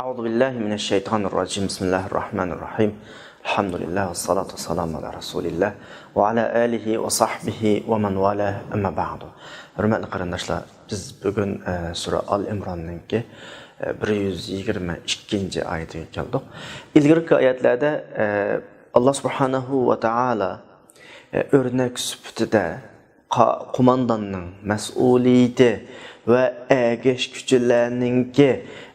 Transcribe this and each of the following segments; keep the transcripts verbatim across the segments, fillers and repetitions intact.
أعوذ بالله من الشيطان الرجيم. بسم الله الرحمن الرحيم. الحمد لله والصلاة والسلام على رسول الله وعلى آله وصحبه ومن والاه، أما بعد. ھۆرمەتلىك قېرىنداشلار، بىز بۈگۈن، ئە، سۈرە ئال ئىمراننىڭكى، ئە، بىر يۈز يىگىرمە ئىككىنچى ئايىتىگە كەلدۇق. ئىلگىرىكى ئايەتلەردە، ئە، ئاللا سۇبھانەھۇ ۋە تائالا، ئە، ئۆرنەك سۈپىتىدە قا-، قومانداننىڭ مەسئۇلىيىتى ۋە ئەگەشكۈچىلەرنىڭكى،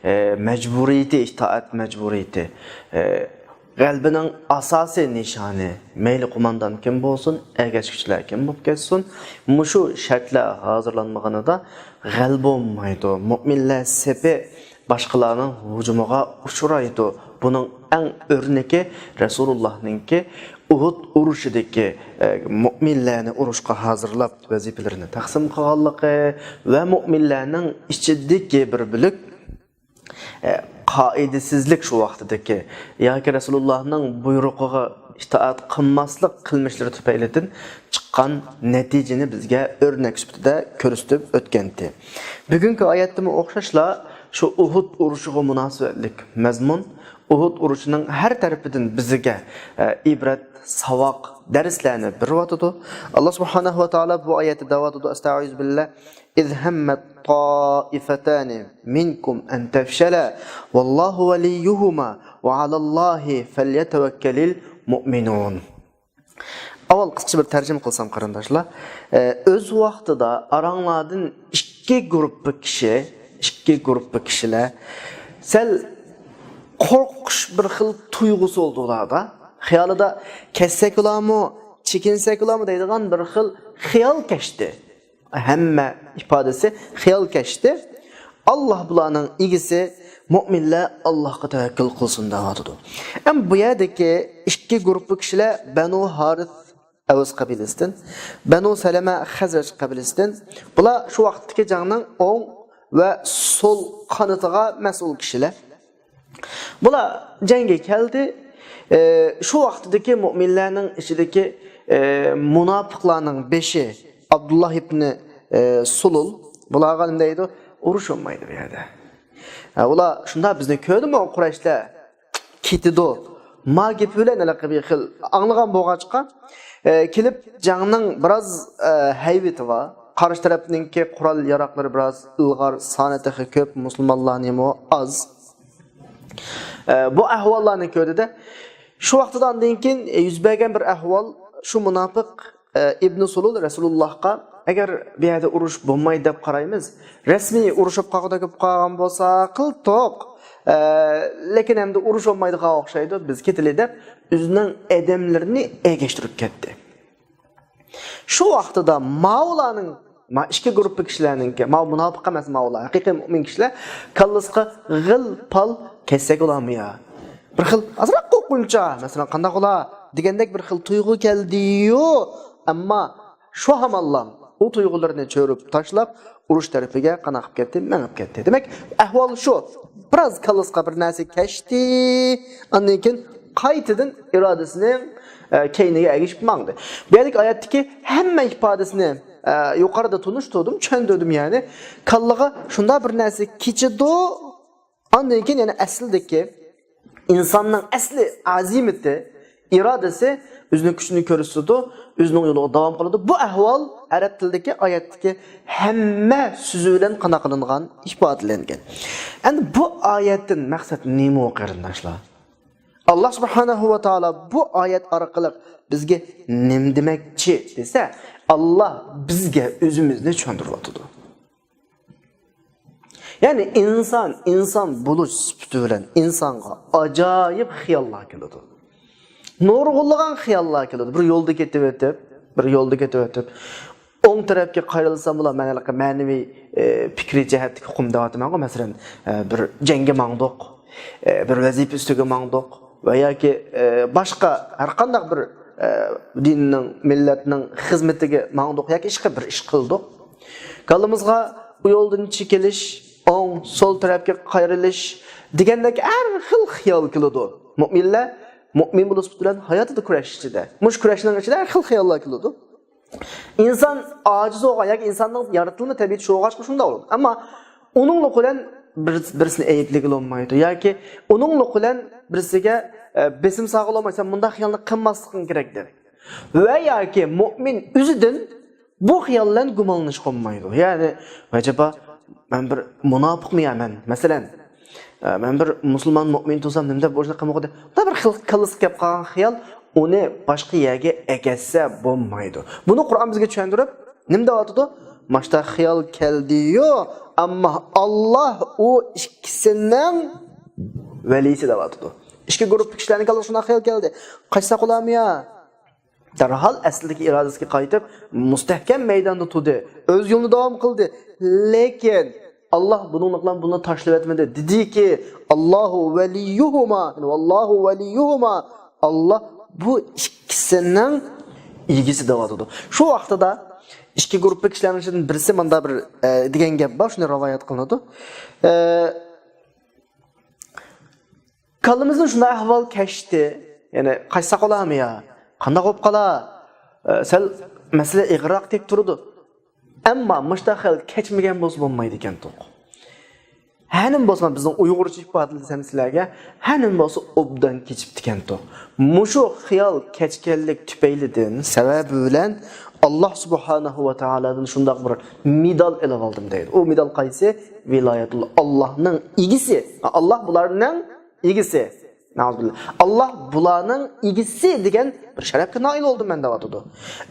ئە، مەجبۇرىيىتى، ئىتائەت مەجبۇرىيىتى، ئە، غەلىبىنىڭ ئاساسىي نىشانى، مەيلى قوماندان كىم بولسۇن، ئەگەشكۈچىلەر كىم بولۇپ كەتسۇن، مۇشۇ شەرتلەر ھازىرلانمىغىنىدا غەلىبە بولمايدۇ. مۆمىنلەر سېپى باشقىلارنىڭ ھۇجۇمىغا ئۇچرايدۇ. بۇنىڭ ئەڭ ئۆرنىكى رەسۇلۇللاھنىڭكى ئۇھۇد ئۇرۇشىدىكى، ئە، مۆمىنلەرنى ئۇرۇشقا ھازىرلاپ، ۋەزىپىلىرىنى تەقسىم قىلغانلىقى ۋە مۆمىنلەرنىڭ ئىچىدىكى بىر بۆلەك، ئە، قائىدىسىزلىك شۇ ۋاقتىدىكى ياكى رەسۇلۇللاھنىڭ بۇيرۇقىغا ئىتائەت قىلماسلىق قىلمىشلىرى تۈپەيلىدىن چىققان نەتىجىنى بىزگە ئۆرنەك سۈپىتىدە كۆرسىتىپ ئۆتكەنتى. بۈگۈنكى ئايەتتىمۇ ئوخشاشلا شۇ ئۇھۇد ئۇرۇشىغا مۇناسىۋەتلىك مەزمۇن، ئۇھۇد ئۇرۇشىنىڭ ھەر تەرىپىدىن بىزگە، ئە، ئىبرەت، ساۋاق، دەرسلەرنى بېرىۋاتىدۇ. ئاللا سۇبھانەھۇ ۋە تائالا بۇ ئايەتتە دەۋاتىدۇ، ئەستەئىزۇ بىللا، إذ همت طائفتان منكم أن تفشلا والله وليهما وعلى الله فليتوكل المؤمنون. ئاۋۋال قىسقىچە بىر تەرجىمە قىلسام، قېرىنداشلار، ئە، ئۆز ۋاقتىدا ئاراڭلاردىن ئىككى گۇرۇپپا كىشى، ئىككى گۇرۇپپا كىشىلەر سەل قورقۇش بىر خىل تۇيغۇسى بولدى ئۇلاردا. خىيالىدا كەتسەكلارمۇ، چېكىنسەكلارمۇ دەيدىغان بىر خىل خىيال كەچتى. ھەممە ئىپادىسى خىيال كەچتى. ئاللا بۇلارنىڭ ئىگىسى، مۆمىنلەر ئاللاغا تەۋەككۈل قىلسۇن دەۋاتىدۇ. ئەمما بۇ يەردىكى ئىككى گۇرۇپپا كىشىلەر بەنۇ ھارىس ئەۋس قەبىلىسىدىن، بەنۇ سەلەمە خەزرەج قەبىلىسىدىن. بۇلار شۇ ۋاقىتتىكى جەڭنىڭ ئوڭ ۋە سول قانىتىغا مەسئۇل كىشىلەر. بۇلار جەڭگە كەلدى. ئە، شۇ ۋاقتىدىكى مۆمىنلەرنىڭ ئىچىدىكى، ئە، مۇناپىقلارنىڭ بېشى ئابدۇللا ئىبنى، ئە، سۇلۇل بۇلارغا نېمە دەيدۇ؟ ئۇرۇش بولمايدۇ بۇ يەردە. ھە، ئۇلار شۇنداق بىزنى كۆردىمۇ قۇرەيشلەر كېتىدۇ. ما گېپى بىلەن ھېلىقى بىر خىل ئاڭلىغان بولغاچقا، ئە، كېلىپ جەڭنىڭ بىراز، ئە، ھەيۋىتى بار. قارشى تەرەپنىڭكى قورال ياراقلىرى بىراز ئىلغار، سانى تېخى كۆپ، مۇسۇلمانلارنىمۇ ئاز. ئە، بۇ ئەھۋاللارنى كۆردى-دە، شۇ ۋاقتىدا ئاندىن كېيىن، ئە، يۈز بەرگەن بىر ئەھۋال، شۇ مۇناپىق، ئە، ئىبنى سۇلۇل رەسۇلۇللاھقا، ئەگەر بۇ يەردە ئۇرۇش بولمايدۇ دەپ قارايمىز، رەسمىي ئۇرۇشۇپ قالغۇدەك بولۇپ قالغان بولسا قىلتۇق، ئە، لېكىن ئەمدى ئۇرۇش بولمايدىغان ئوخشايدۇ، بىز كېتىلى دەپ ئۆزىنىڭ ئادەملىرىنى ئەگەشتۈرۈپ كەتتى. شۇ ۋاقتىدا ماۋۇلارنىڭ، ما ئىككى گۇرۇپپا كىشىلەرنىڭكى، ماۋۇ مۇناپىق ئەمەس، ماۋۇلار ھەقىقىي مۆمىن كىشىلەر كاللىسىغا غىل-پال كەتسەك بولامۇ يا؟ بىر خىل ئازراق قورقۇنچا، مەسىلەن، قانداق بولا دېگەندەك بىر خىل تۇيغۇ كەلدىيۇ. ئەمما شۇ ھامانلا ئۇ تۇيغۇلىرىنى چۆرۈپ تاشلاپ، ئۇرۇش تەرىپىگە قانداق قىلىپ كەتتى؟ مېڭىپ كەتتى. دېمەك، ئەھۋال شۇ. بىراز كاللىسىغا بىر نەرسە كەچتى. ئاندىن كېيىن قايتىدىن ئىرادىسىنىڭ، ئە، كەينىگە ئەگىشىپ ماڭدى. بۇ يەردىكى ئايەتتىكى ھەممە ئىپادىسىنى، ئە، يۇقىرىدا تونۇشتۇردۇم، چۈشەندۈردۈم يەنى. كاللىغا شۇنداق بىر نەرسە كېچىدۇ، ئاندىن كېيىن يەنە ئەسلىدىكى ئىنساننىڭ ئەسلى ئازىمىتى، ئىرادىسى ئۆزىنىڭ كۈچىنى كۆرسىتىدۇ، ئۆزىنىڭ يولىغا داۋام قىلىدۇ. بۇ ئەھۋال ئەرەب تىلىدىكى ئايەتتىكى ھەممە سۆزى بىلەن قانداق قىلىنغان، ئىپادىلەنگەن. ئەمدى بۇ ئايەتتىن مەقسەت نېمە، قېرىنداشلار؟ ئاللا سۇبھانەھۇ ۋە تائالا بۇ ئايەت ئارقىلىق بىزگە نېمە دېمەكچى دېسە، ئاللا بىزگە ئۆزىمىزنى چۈشەندۈرۈۋاتىدۇ. يەنى ئىنسان، ئىنسان بولۇش سۈپىتى بىلەن ئىنسانغا ئاجايىپ خىياللار كېلىدۇ. نۇرغۇنلىغان خىياللار كېلىدۇ. بىر يولدا كېتىۋېتىپ، بىر يولدا كېتىۋېتىپ، ئوڭ تەرەپكە قايرىلساملا، مەن ھېلىقى مەنىۋى، ئە، پىكرىي جەھەتتىكى ئۇقۇم دەۋاتىمەنغۇ، مەسىلەن، ئە، بىر جەڭگە ماڭدۇق، ئە، بىر ۋەزىپە ئۈستىگە ماڭدۇق ۋە ياكى، ئە، باشقا ھەر قانداق بىر، ئە، دىننىڭ، مىللەتنىڭ خىزمىتىگە ماڭدۇق ياكى ئىشقا بىر ئىش قىلدۇق. كاللىمىزغا ئۇ يولدىن چېكىلىش، ئوڭ، سول تەرەپكە قايرىلىش دېگەندەك ھەر خىل خىيال كېلىدۇ. مۆمىنلەر مۆمىن بولۇش بىلەن ھاياتىدا كۈرەش ئىچىدە. مۇشۇ كۈرەشنىڭ ئىچىدە ھەر خىل خىياللار كېلىدۇ. ئىنسان ئاجىز بولغان ياكى ئىنساننىڭ يارىتىلما تەبىئىتى شۇ بولغاچقا شۇنداق بولىدۇ. ئەمما ئۇنىڭلىق بىلەن بىر، بىرسىنى ئەيىبلىگىلى بولمايدۇ ياكى ئۇنىڭلىق بىلەن بىرسىگە، ئە، بېسىم سالغىلى بولمايدۇ، سەن مۇنداق خىيالنى قىلماسلىقىڭ كېرەك دەپ. ۋە ياكى مۇئمىن ئۆزىدىن بۇ خىيال بىلەن گۇمانلىنىشقا بولمايدۇ. يەنى، ئەجەبا، مەن بىر مۇناپىقمۇ يا مەن؟ مەسىلەن، ئە، مەن بىر مۇسۇلمان مۇئمىن تۇرسام، نېمە دەپ بۇ ئىشنى قىلمىغۇدى؟ بۇنداق بىر خىل كاللىسىغا كەپ قالغان خىيال ئۇنى باشقا يەرگە ئەكەتسە بولمايدۇ. بۇنى قۇرئان بىزگە چۈشەندۈرۈپ، نېمە دەۋاتىدۇ؟ ماشتا خىيال كەلدىيۇ، ئەمما ئاللاھ ئۇ ئىككىسىنىڭ ۋەلىيسى دەۋاتىدۇ. ئىككى گۇرۇپپا كىشىلەرنىڭ كاللىسىغا شۇنداق خىيال كەلدى. قاچسا قۇلامىيا؟ دەرھال ئەسلىدىكى ئىرادىسىگە قايتىپ، مۇستەھكەم مەيداندا تۇردى. ئۆز يولىنى داۋام قىلدى. لېكىن ئاللاھ بۇنىڭلىق بىلەن بۇنى تاشلىۋەتمىدى. دېدىكى، «ئاللاھۇ ۋەلىييۇھۇما، يەنى ۋاللاھۇ ۋەلىييۇھۇما»، ئاللاھ بۇ ئىككىسىنىڭ ئىگىسى دەۋاتىدۇ. شۇ ۋاقتىدا ئىككى گۇرۇپپا كىشىلەرنىڭ ئىچىدىن بىرسى مۇندا بىر، ئە، دېگەن گەپ بار، شۇنى رىۋايەت قىلىنىدۇ. ئە، كاللىمىزدىن شۇنداق ئەھۋال كەچتى. يەنى قاچسا قۇلامىيا؟ قانداق بولۇپ قالا؟ ئە، سەل مەسىلە ئېغىرراق تېپ تۇرىدۇ. ئەمما مۇشۇنداق خىيال كەچمىگەن بولسا بولمايدىكەنتۇق. ھەنىم بولسا بىزنىڭ ئۇيغۇرچە ئىپادىلىسەم سىلەرگە، ھەنىم بولسا ئوبدان كېچىپتىكەنتۇق. مۇشۇ خىيال كەچكەنلىك تۈپەيلىدىن، سەۋەبى بىلەن ئاللاھ سۇبھانەھۇ ۋە تائالادىن شۇنداق بىر مېدال ئېلىۋالدىم دەيدۇ. ئۇ مېدال قايسى؟ ۋىلايەتۇل ئاللاھنىڭ ئىگىسى. ئاللاھ بۇلارنىڭ ئىگىسى. نەئۇزۇبىللا. ئاللاھ بۇلارنىڭ ئىگىسى دېگەن بىر شەرەپكە نائىل بولدۇم مەن دەۋاتىدۇ.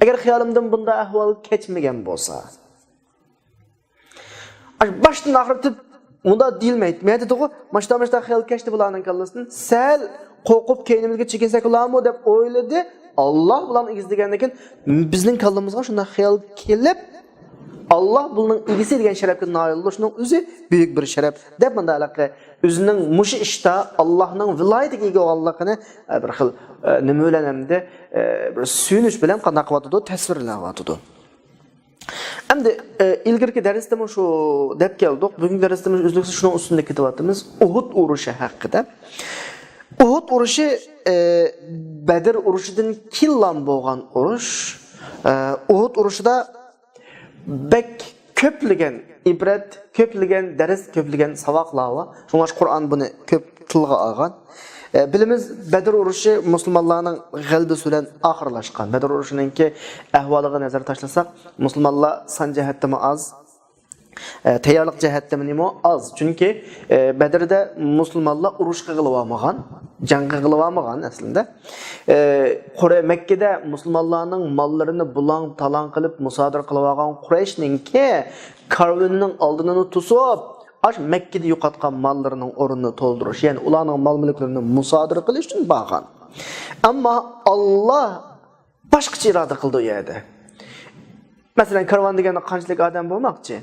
ئەگەر خىيالىمدىن بۇنداق ئەھۋال كەچمىگەن بولسا، باشتىن ئاخىرتىپ مۇنداق دېيىلمەيدۇ. مەن دېدىغۇ، ماشتا ماشتا خىيال كەچتى بۇلارنىڭ كاللىسىدىن. سەل قورقۇپ كەينىمىزگە چېكىنسەك بولارمۇ دەپ ئويلىدى. ئاللاھ بۇلارنىڭ ئىگىسى دېگەندىن كېيىن بىزنىڭ كاللىمىزغا شۇنداق خىيال كېلىپ، ئاللاھ بۇنىڭ ئىگىسى دېگەن شەرەپكە نائىل بولۇشنىڭ ئۆزى بۈيۈك بىر شەرەپ دەپ، مۇنداق ھېلىقى ئۆزىنىڭ مۇشۇ ئىشتا ئاللاھنىڭ ۋىلايىتىگە ئىگە بولغانلىقىنى، ئە، بىر خىل، ئە، نېمە بىلەن ئەمدى، ئە، بىر سۆيۈنۈش بىلەن قانداق قىلىۋاتىدۇ، تەسۋىرلەۋاتىدۇ. ئەمدى، ئە، ئىلگىرىكى دەرستىمۇ شۇ دەپ كەلدۇق. بۈگۈنكى دەرستىمۇ ئۈزلۈكسىز شۇنىڭ ئۈستىدە كېتىۋاتىمىز. ئۇھۇد ئۇرۇشى ھەققىدە. ئۇھۇد ئۇرۇشى، ئە، بەدر ئۇرۇشىدىن كېيىنلا بولغان ئۇرۇش. ئە، ئۇھۇد ئۇرۇشىدا بەك كۆپلىگەن ئىبرەت، كۆپلىگەن دەرس، كۆپلىگەن ساۋاقلار بار. شۇڭلاشقا قۇرئان بۇنى كۆپ تىلغا ئالغان. ئە، بىلىمىز، بەدر ئۇرۇشى مۇسۇلمانلارنىڭ غەلىبىسى بىلەن ئاخىرلاشقان. بەدر ئۇرۇشىنىڭكى ئەھۋالىغا نەزەر تاشلىساق، مۇسۇلمانلار سان جەھەتتىمۇ ئاز، ئە، تەييارلىق جەھەتتىمۇ ئاز. چۈنكى، ئە، بەدردە مۇسۇلمانلار ئۇرۇش قىلغىلى بارمىغان، جەڭ قىلغىلى بارمىغان ئەسلىدە. ئە، قۇرە-، مەككىدە مۇسۇلمانلارنىڭ ماللىرىنى بۇلاڭ-تالاڭ قىلىپ مۇسادىرە قىلىۋالغان قۇرەيشنىڭكى كارۋىنىنىڭ ئالدىنى توسۇپ، ئاش مەككىدە يوقاتقان ماللىرىنىڭ ئورنىنى تولدۇرۇش، يەنى ئۇلارنىڭ مال-مۈلۈكلىرىنى مۇسادىرە قىلىش ئۈچۈن بارغان. ئەمما ئاللاھ باشقىچە ئىرادە قىلدى ئۇ يەردە. مەسىلەن، كارۋان دېگەندە قانچىلىك ئادەم بولماقچى؟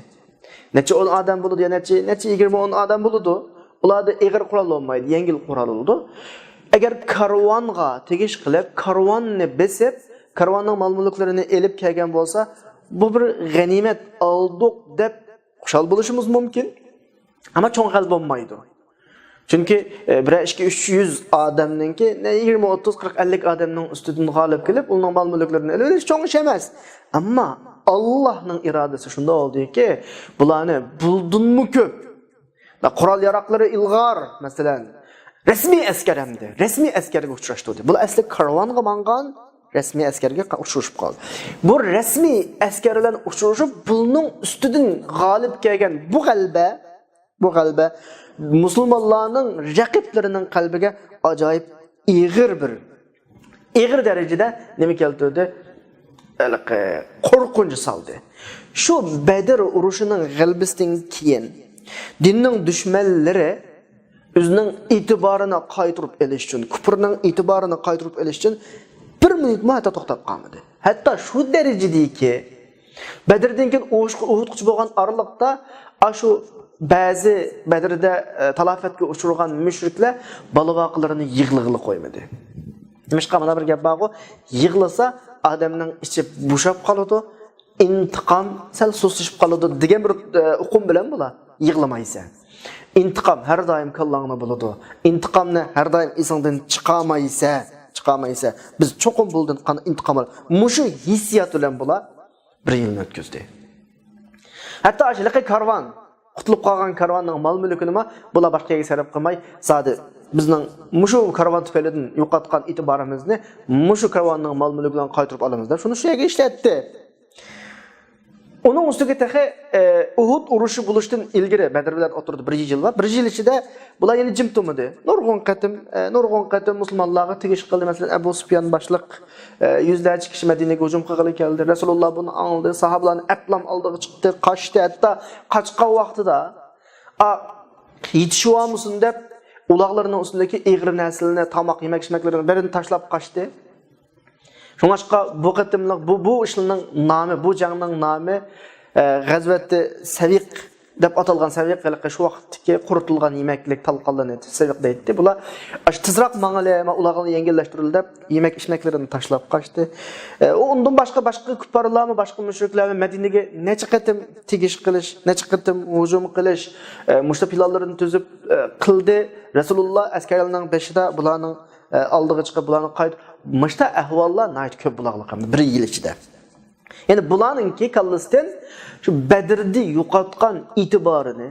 نەچچە ئون ئادەم بولىدۇ يا نەچچە، نەچچە يىگىرمە ئون ئادەم بولىدۇ. ئۇلاردا ئېغىر قورال بولمايدۇ، يەڭگىل قورال بولىدۇ. ئەگەر كارۋانغا تېگىش قىلىپ، كارۋاننى بېسىپ، كارۋاننىڭ مال-مۈلۈكلىرىنى ئېلىپ كەلگەن بولسا، بۇ بىر غەنىيمەت ئالدۇق دەپ خۇشال بولۇشىمىز مۇمكىن. ئەمما چوڭ غەلىبە بولمايدۇ. چۈنكى، ئە، بىرەر ئىككى، ئۈچ يۈز ئادەمنىڭكى، نە يىگىرمە، ئوتتۇز، قىرىق، ئەللىك ئادەمنىڭ ئۈستىدىن غالىب كېلىپ، ئۇنىڭ مال-مۈلۈكلىرىنى ئېلىۋېلىش چوڭ ئىش ئەمەس. ئەمما ئاللاھنىڭ ئىرادىسى شۇنداق بولدىكى، بۇلارنى بۇلدۇنمۇ كۆپ. قورال-ياراقلىرى ئىلغار، مەسىلەن، رەسمىي ئەسكەر ئەمدى، رەسمىي ئەسكەرگە ئۇچراشتۇردى. بۇلار ئەسلى كارۋانغا ماڭغان، رەسمىي ئەسكەرگە قا-، ئۇچرىشىپ قالدى. بۇ رەسمىي ئەسكەر بىلەن ئۇچرىشىپ، بۇنىڭ ئۈستىدىن غالىب كەلگەن بۇ غەلىبە، بۇ غەلىبە مۇسۇلمانلارنىڭ رەقىبلىرىنىڭ قەلبىگە ئاجايىپ ئېغىر بىر، ئېغىر دەرىجىدە نېمە كەلتۈردى؟ ھېلىقى قورقۇنچ سالدى. شۇ بەدر ئۇرۇشىنىڭ غەلىبىسىدىن كېيىن دىننىڭ دۈشمەنلىرى ئۆزىنىڭ ئېتىبارىنى قايتۇرۇپ ئېلىش ئۈچۈن، كۇپرنىڭ ئېتىبارىنى قايتۇرۇپ ئېلىش ئۈچۈن بىر مىنۇتمۇ ھەتتا توختاپ قالمىدى. ھەتتا شۇ دەرىجىدىكى، بەدردىن كېيىن ئۇرۇشقا، ئۇھۇدقىچە بولغان ئارىلىقتا، ئاشۇ بەزى بەدردە، ئە، تالاپەتكە ئۇچرىغان مۈشرىكلەر بالا-ۋاقىلىرىنى يىغلىغىلى قويمىدى. نېمىشقا، مانا بىر گەپ بارغۇ، يىغلىسا ئادەمنىڭ ئىچى بوشاپ قالىدۇ، ئىنتىقام سەل سۇسلىشىپ قالىدۇ دېگەن بىر، ئە، ئۇقۇم بىلەن بۇلار يىغلىمايسەن. ئىنتىقام ھەر دائىم كاللاڭدا بولىدۇ. ئىنتىقامنى ھەر دائىم ئېسىڭدىن چىقارمايسەن، چىقارمايسەن. بىز چوقۇم بۇلدىن قان-، ئىنتىقام ئال-، مۇشۇ ھېسسىيات بىلەن بۇلار بىر يىلنى ئۆتكۈزدى. ھەتتا ئاشۇ ھېلىقى كارۋان، قۇتۇلۇپ قالغان كارۋاننىڭ مال-مۈلكىنىمۇ بۇلار باشقا يەرگە سەرپ قىلماي، زادى بىزنىڭ مۇشۇ كارۋان تۈپەيلىدىن يوقاتقان ئېتىبارىمىزنى مۇشۇ كارۋاننىڭ مال-مۈلكى بىلەن قايتۇرۇپ ئالىمىز دەپ، شۇنى شۇ يەرگە ئىشلەتتى. ئۇنىڭ ئۈستىگە تېخى، ئە، ئۇھۇد ئۇرۇشى بولۇشتىن ئىلگىرى، بەدر بىلەن ئوتتۇرىدا بىر يىل بار. بىر يىل ئىچىدە بۇلار يەنە جىم تۇرمىدى. نۇرغۇن قېتىم، ئە، نۇرغۇن قېتىم مۇسۇلمانلارغا تېگىش قىلدى. مەسىلەن، ئەبۇ سۇپيان باشلىق، ئە، يۈزلەرچە كىشى مەدىنىگە ھۇجۇم قىلغىلى كەلدى. رەسۇلۇللا بۇنى ئاڭلىدى. ساھابىلارنى ئەپلام ئالدىغا چىقتى، قاچتى. ھەتتا قاچقان ۋاقتىدا، ئا، يېتىشىۋالمىسۇن دەپ، ئۇلاغلىرىنىڭ ئۈستىدىكى ئېغىر نەرسىلىرىنى، تاماق، يېمەك-ئىچمەكلىرىنى بىرىنى تاشلاپ قاچتى. شۇڭلاشقا بۇ قېتىملىق بۇ، بۇ ئىشلارنىڭ نامى، بۇ جەڭنىڭ نامى، ئە، غەزۋەتى سەۋىق دەپ ئاتالغان. سەۋىق ھېلىقى شۇ ۋاقىتتىكى قۇرۇتۇلغان يېمەكلىك، تالقانلارنى سەۋىق دەيتتى. بۇلار ئاشۇ تېزراق ماڭىلى، ما ئۇلارنى يەڭگىللەشتۈرۈلدى دەپ يېمەك-ئىچمەكلىرىنى تاشلاپ قاچتى. ئە، ئۇ ئۇندىن باشقا، باشقا كۇپپارلارمۇ، باشقا مۇشرىكلارمۇ مەدىنىگە نەچچە قېتىم تېگىش قىلىش، نەچچە قېتىم ھۇجۇم قىلىش، ئە، مۇشۇ پىلانلىرىنى تۈزۈپ، ئە، قىلدى. رەسۇلۇللا ئەسكەرلەرنىڭ بېشىدا بۇلارنىڭ ئە، ئالدىغا چىقىپ، بۇلارنى قايت-، مۇشتا ئەھۋاللار ناھايىتى كۆپ بولغانلىقى بىر يىل ئىچىدە. يەنى بۇلارنىڭكى كاللىسىدىن شۇ بەدىردە يوقاتقان ئېتىبارىنى،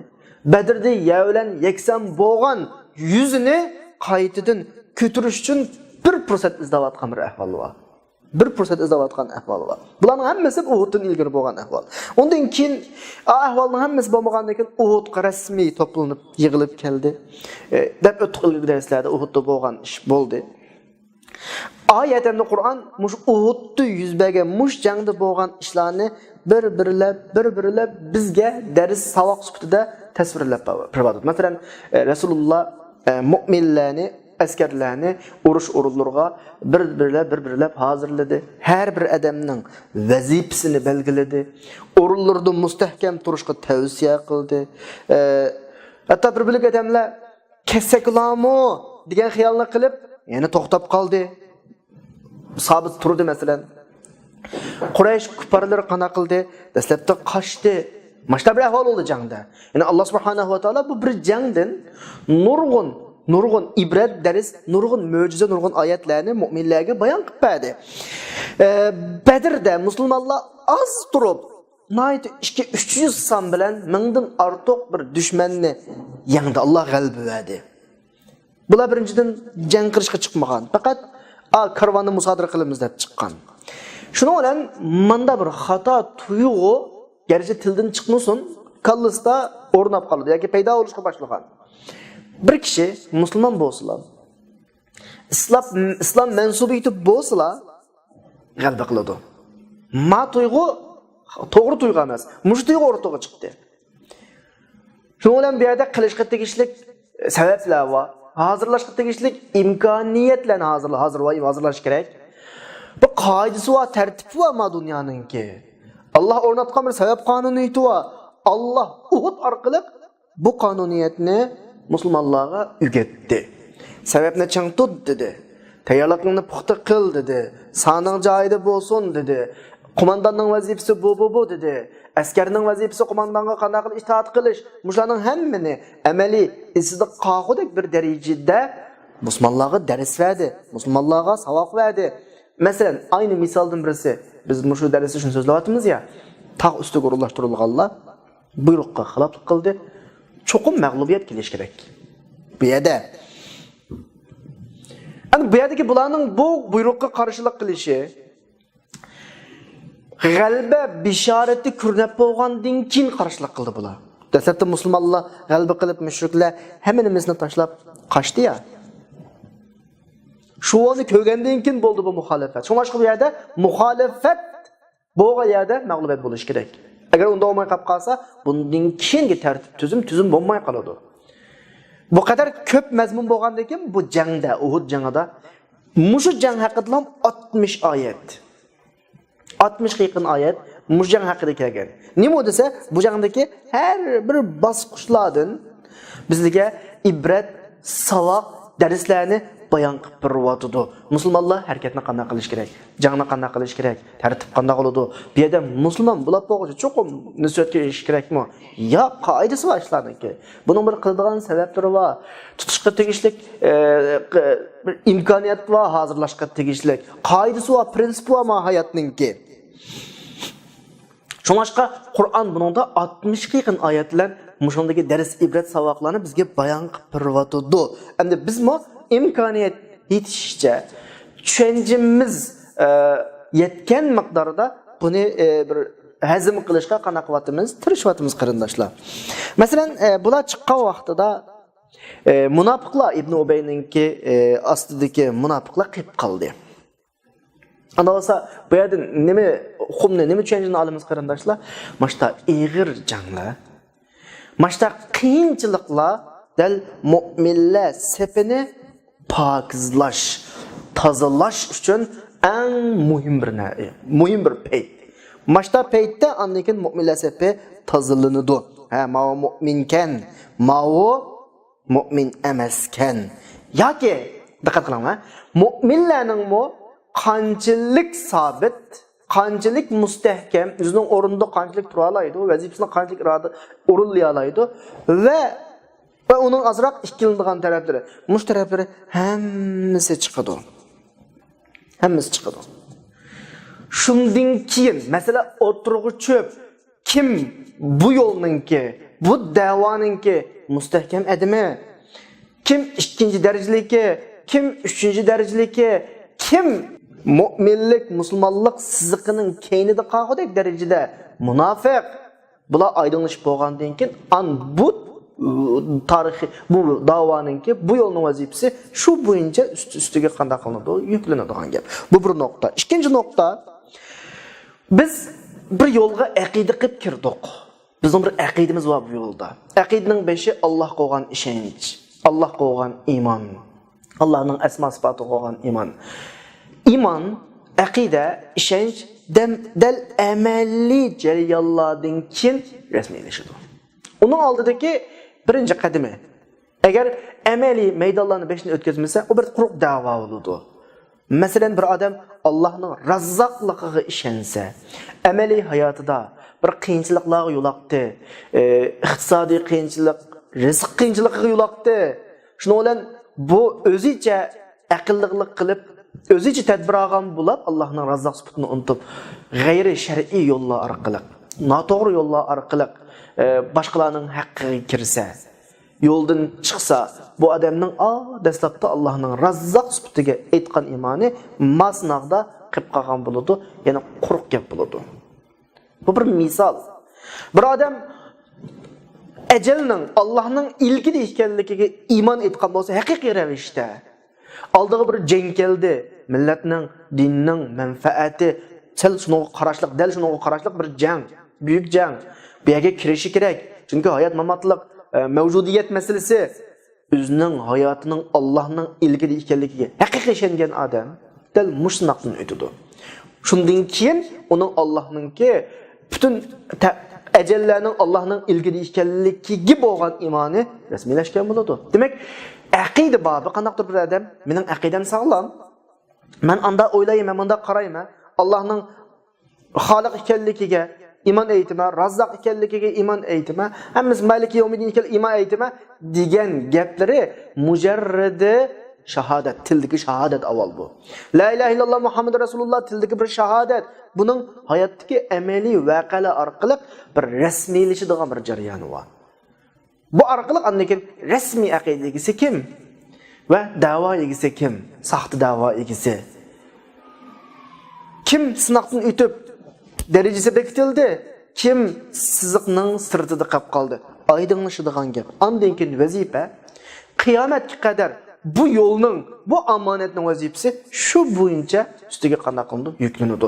بەدىردە يەۋلەن يەكسان بولغان يۈزىنى قايتىدىن كۆتۈرۈش ئۈچۈن بىر پۇرسەت ئىزدەۋاتقان بىر ئەھۋال بار. بىر پۇرسەت ئىزدەۋاتقان ئەھۋال بار. بۇلارنىڭ ھەممىسى ئۇھۇدتىن ئىلگىرى بولغان ئەھۋال. ئۇندىن كېيىن، ئا، ئەھۋالنىڭ ھەممىسى بولمىغاندىن كېيىن ئۇھۇدقا رەسمىي توپلىنىپ يىغىلىپ كەلدى. ئە، دەپ ئۆتتۇق ئىلگىرى دەرسلەردە، ئۇھۇدتا بولغان ئىش بولدى. ئايەت ئەمدى قۇرئان مۇشۇ ئۇھۇدتا يۈز بەرگەن مۇشۇ جەڭدە بولغان ئىشلارنى بىر-بىرلەپ، بىر-بىرلەپ بىزگە دەرس، ساۋاق سۈپىتىدە تەسۋىرلەپ بېرىۋاتىدۇ. مەسىلەن، ئە، رەسۇلۇللا، ئە، مۆمىنلەرنى، ئەسكەرلەرنى ئۇرۇش ئورۇنلىرىغا بىر-بىرلەپ، بىر-بىرلەپ ھازىرلىدى. ھەر بىر ئادەمنىڭ ۋەزىپىسىنى بەلگىلىدى. ئورۇنلىرىدا مۇستەھكەم تۇرۇشقا تەۋسىيە قىلدى. ئە، ھەتتا بىر بۆلەك ئادەملەر كەتسەكلامۇ دېگەن خىيالنى قىلىپ، يەنە توختاپ قالدى. سابىت تۇردى، مەسىلەن. قۇرەيش كۇپپارلىرى قانداق قىلدى؟ دەسلەپتە قاچتى. ماشتا بىر ئەھۋال بولدى جەڭدە. يەنى، ئاللا سۇبھانەھۇ ۋە تائالا بۇ بىر جەڭدىن نۇرغۇن، نۇرغۇن ئىبرەت، دەرس، نۇرغۇن مۆجىزە، نۇرغۇن ئايەتلەرنى مۆمىنلەرگە بايان قىلىپ بەردى. ئە، بەدىردە مۇسۇلمانلار ئاز تۇرۇپ، ناھايىتى ئىككى، ئۈچ يۈز سان بىلەن مىڭدىن ئارتۇق بىر دۈشمەننى يەڭدى. ئاللا غەلىبە بەردى. بۇلار بىرىنچىدىن جەڭ قىلىشقا چىقمىغان، پەقەت، ئا، كارۋاننى مۇسادىرە قىلىمىز دەپ چىققان. شۇنىڭ بىلەن ماندا بىر خاتا تۇيغۇ، گەرچە تىلدىن چىقمىسۇن، كاللىسىدا ئورناپ قالىدۇ ياكى پەيدا بولۇشقا باشلىغان. بىر كىشى مۇسۇلمان بولسىلا، ئىسلام، ئىسلام مەنسۇبىيىتى بولسىلا، غەلىبە قىلىدۇ. ما تۇيغۇ توغرا تۇيغۇ ئەمەس. مۇشۇ تۇيغۇ ئوتتۇرىغا چىقتى. شۇنىڭ بىلەن بۇ يەردە قىلىشقا تېگىشلىك سەۋەبلەر بار. ھازىرلاشقا تېگىشلىك ئىمكانىيەتلەرنى ھازىرلا-، ھازىر-، ھازىرلاش كېرەك. بىر قائىدىسى بار، تەرتىپى بار ما دۇنيانىڭكى. ئاللا ئورناتقان بىر سەۋەب قانۇنىيىتى بار. ئاللا ئۇھۇد ئارقىلىق بۇ قانۇنىيەتنى مۇسۇلمانلارغا ئۆگەتتى. سەۋەبنى چىڭ تۇت دېدى. تەييارلىقىڭنى پۇختا قىل دېدى. سانىڭ جايىدا بولسۇن دېدى. قومانداننىڭ ۋەزىپىسى بۇ، بۇ، بۇ دېدى. ئەسكەرنىڭ ۋەزىپىسى قوماندانغا قانداق قىلىش، ئىتائەت قىلىش، مۇشۇلارنىڭ ھەممىنى ئەمەلىي ئېسىدە قالغۇدەك بىر دەرىجىدە مۇسۇلمانلارغا دەرس بەردى، مۇسۇلمانلارغا ساۋاق بەردى. مەسىلەن، ئەينى مىسالدىن بىرسى، بىز مۇشۇ دەرستە شۇنى سۆزلەۋاتىمىز يا، تاغ ئۈستىگە ئورۇنلاشتۇرۇلغانلار بۇيرۇققا خىلاپلىق قىلدى. چوقۇم مەغلۇبىيەت كېلىشى كېرەك. بۇ يەردە. ئەمدى بۇ يەردىكى بۇلارنىڭ بۇ بۇيرۇققا قارشىلىق قىلىشى، غەلىبە بېشارىتى كۆرۈنۈپ بولغاندىن كېيىن قارشىلىق قىلدى بۇلار. دەسلەپتە مۇسۇلمانلار غەلىبە قىلىپ، مۇشرىكلار ھەممە نېمىسىنى تاشلاپ قاچتى يا. شۇنى كۆرگەندىن كېيىن بولدى بۇ مۇخالىپەت. شۇڭلاشقا بۇ يەردە مۇخالىپەت بولغان يەردە مەغلۇبىيەت بولۇشى كېرەك. ئەگەر ئۇنداق بولماي قاپ قالسا، بۇندىن كېيىنكى تەرتىپ تۈزۈم، تۈزۈم بولماي قالىدۇ. بۇ قەدەر كۆپ مەزمۇن بولغاندىن كېيىن بۇ جەڭدە، ئۇھۇد جېڭىدا، مۇشۇ جەڭ ھەققىدىلا ئاتمىش ئايەت، ئاتمىشقا يېقىن ئايەت مۇشۇ جەڭ ھەققىدە كەلگەن. نېمە دېسە، بۇ جەڭدىكى ھەر بىر باسقۇچلاردىن بىزگە ئىبرەت، ساۋاق، دەرسلەرنى بايان قىلىپ بېرىۋاتىدۇ. مۇسۇلمانلار ھەرىكەتنى قانداق قىلىش كېرەك؟ جەڭنى قانداق قىلىش كېرەك؟ تەرتىپ قانداق بولىدۇ؟ بۇ يەردە مۇسۇلمان بولۇپ بولغۇچە چوقۇم نۇسرەتكە ئېرىشىش كېرەكمۇ؟ ياق، قائىدىسى بار ئىشلارنىڭكى. بۇنىڭ بىر قىلىدىغان سەۋەبلىرى بار. تۇتۇشقا تېگىشلىك، ئە، ق-، بىر ئىمكانىيەت بار، ھازىرلاشقا تېگىشلىك. قائىدىسى بار، پىرىنسىپى بار ما ھاياتنىڭكى. شۇڭلاشقا قۇرئان بۇنىڭدا ئاتمىشقا يېقىن ئايەت بىلەن مۇشۇندىكى دەرس ئىبرەت ساۋاقلارنى بىزگە بايان قىلىپ بېرىۋاتىدۇ. ئەمدى بىزمۇ ئىمكانىيەت يېتىشىچە، چۈشەنچىمىز، ئە، يەتكەن مىقداردا بۇنى، ئە، بىر ھەزىم قىلىشقا قانداق قىلىۋاتىمىز؟ تىرىشىۋاتىمىز، قېرىنداشلار. مەسىلەن، ئە، بۇلار چىققان ۋاقتىدا، ئە، مۇناپىقلار ئىبنى ئۇبەينىڭكى، ئە، ئاستىدىكى مۇناپىقلار قېلىپ قالدى. ئانداق بولسا، بۇ يەردىن نېمە ئۇقۇمنى، نېمە چۈشەنچىنى ئالىمىز، قېرىنداشلار؟ ماشتا ئېغىر جەڭلەر، ماشتا قىيىنچىلىقلار دەل مۆمىنلەر سېپىنى پاكىزلاش، تازىلاش ئۈچۈن ئەڭ مۇھىم بىر نە-، مۇھىم بىر پەيت. ماشتا پەيتتە ئاندىن كېيىن مۆمىنلەر سېپى تازىلىنىدۇ. ھە، ماۋۇ مۆمىنكەن، ماۋۇ مۆمىن ئەمەسكەن. ياكى، دىققەت قىلىڭلار، مۆمىنلەرنىڭمۇ قانچىلىك سابىت، قانچىلىك مۇستەھكەم، ئۆزىنىڭ ئورنىدا قانچىلىك تۇرالايدۇ، ۋەزىپىسىنى قانچىلىك ئىرادە ئورۇنلىيالايدۇ ۋە، ۋە ئۇنىڭ ئازراق ئىككىلىنىدىغان تەرەپلىرى، مۇشۇ تەرەپلىرى ھەممىسى چىقىدۇ. ھەممىسى چىقىدۇ. شۇندىن كېيىن مەسىلە ئوتتۇرىغا چۈشۈپ، كىم بۇ يولنىڭكى، بۇ دەۋانىڭكى مۇستەھكەم ئادىمى، كىم ئىككىنچى دەرىجىلىكى، كىم ئۈچىنچى دەرىجىلىكى، كىم مۆمىنلىك، مۇسۇلمانلىق سىزىقىنىڭ كەينىدە قالغۇدەك دەرىجىدە مۇناپىق، بۇلار ئايدىڭلىشىپ بولغاندىن كېيىن، ئان بۇ، ئۇ، تارىخىي، بۇ داۋانىڭكى، بۇ يولنىڭ ۋەزىپىسى شۇ بويىچە ئۈستى-ئۈستىگە قانداق قىلىنىدۇ؟ يۈكلىنىدىغان گەپ. بۇ بىر نۇقتا. ئىككىنچى نۇقتا، بىز بىر يولغا ئەقىدە قىلىپ كىردۇق. بىزنىڭ بىر ئەقىدىمىز بار بۇ يولدا. ئەقىدىنىڭ بېشى ئاللاھقا بولغان ئىشەنچ، ئاللاھقا بولغان ئىمان. ئاللانىڭ ئەسما سىپاتىغا بولغان ئىمان. ئىمان، ئەقىدە، ئىشەنچ دەم-، دەل ئەمەلىي جەريانلاردىن كېيىن رەسمىيلىشىدۇ. ئۇنىڭ ئالدىدىكى بىرىنچى قەدىمى. ئەگەر ئەمەلىي مەيدانلارنى بېشىدىن ئۆتكۈزمىسە، ئۇ بىر قۇرۇق دەۋا بولىدۇ. مەسىلەن، بىر ئادەم ئاللانىڭ راززاقلىقىغا ئىشەنسە، ئەمەلىي ھاياتىدا بىر قىيىنچىلىقلارغا يولۇقتى، ئى، ئىقتىسادىي قىيىنچىلىق، رىزىق قىيىنچىلىقىغا يولۇقتى. شۇنىڭ بىلەن بۇ ئۆزىچە ئەقىللىقلىق قىلىپ، ئۆزىچە تەدبىر ئالغان بولۇپ، ئاللانىڭ راززاق سۈپىتىنى ئۇنتۇپ، غەيرىي شەرئىي يوللار ئارقىلىق، ناتوغرا يوللار ئارقىلىق، ئى، باشقىلارنىڭ ھەققىگە كىرسە، يولدىن چىقسا، بۇ ئادەمنىڭ، ئا، دەسلەپتە ئاللانىڭ راززاق سۈپىتىگە ئېيتقان ئىمانى ماسناغدا قېلىپ قالغان بولىدۇ، يەنى قۇرۇق گەپ بولىدۇ. بۇ بىر مىسال. بىر ئادەم ئەجەلنىڭ ئاللانىڭ ئىلكىدە ئىكەنلىكىگە ئىمان ئېيتقان بولسا، ھەقىقىي رەۋىشتە، ئالدىغا بىر جەڭ كەلدى، مىللەتنىڭ، دىننىڭ مەنپەئەتى، سەل شۇنىڭغا قاراشلىق، دەل شۇنىڭغا قاراشلىق بىر جەڭ، بۈيۈك جەڭ. بۇ يەرگە كىرىشى كېرەك، چۈنكى ھايات-ماماتلىق، ئە، مەۋجۇدىيەت مەسىلىسى. ئۆزىنىڭ ھاياتىنىڭ ئاللانىڭ ئىلكىدە ئىكەنلىكىگە ھەقىقىي ئىشەنگەن ئادەم دەل مۇشۇ سىناقتىن ئۆتىدۇ. شۇندىن كېيىن ئۇنىڭ ئاللانىڭكى پۈتۈن تە-، ئەجەللەرنىڭ ئاللانىڭ ئىلكىدە ئىكەنلىكىگە بولغان ئىمانى رەسمىيلەشكەن بولىدۇ. دېمەك، ئەقىدە بابى قانداقتۇر بىر ئادەم، مېنىڭ ئەقىدەم ساغلام، مەن ئاندا ئويلايمەن، مۇندا قارايمەن، ئاللانىڭ خالىق ئىكەنلىكىگە ئىمان ئېيتىمەن، راززاق ئىكەنلىكىگە ئىمان ئېيتىمەن، ھەممىسى مالىكى يومىددىن ئىكەن، ئىمان ئېيتىمەن دېگەن گەپلىرى مۇجەررىدى شاھادەت، تىلدىكى شاھادەت ئاۋۋال بۇ. لا ئىلاھە ئىللاللا مۇھەممەدۇر رەسۇلۇللا تىلدىكى بىر شاھادەت. بۇنىڭ ھاياتتىكى ئەمەلىي ۋەقەلەر ئارقىلىق بىر رەسمىيلىشىدىغان بىر جەريانى بار. بۇ ئارقىلىق ئاندىن كېيىن رەسمىي ئەقىدە ئىگىسى كىم ۋە دەۋا ئىگىسى كىم؟ ساختا دەۋا ئىگىسى. كىم سىناقتىن ئۆتۈپ، دەرىجىسى بېكىتىلدى، كىم سىزىقنىڭ سىرتىدا قېلىپ قالدى، ئايدىڭلىشىدىغان گەپ. ئاندىن كېيىن ۋەزىپە، قىيامەتكە قەدەر بۇ يولنىڭ، بۇ ئامانەتنىڭ ۋەزىپىسى شۇ بويىچە ئۈستىگە قانداق قىلىنىدۇ؟ يۈكلىنىدۇ.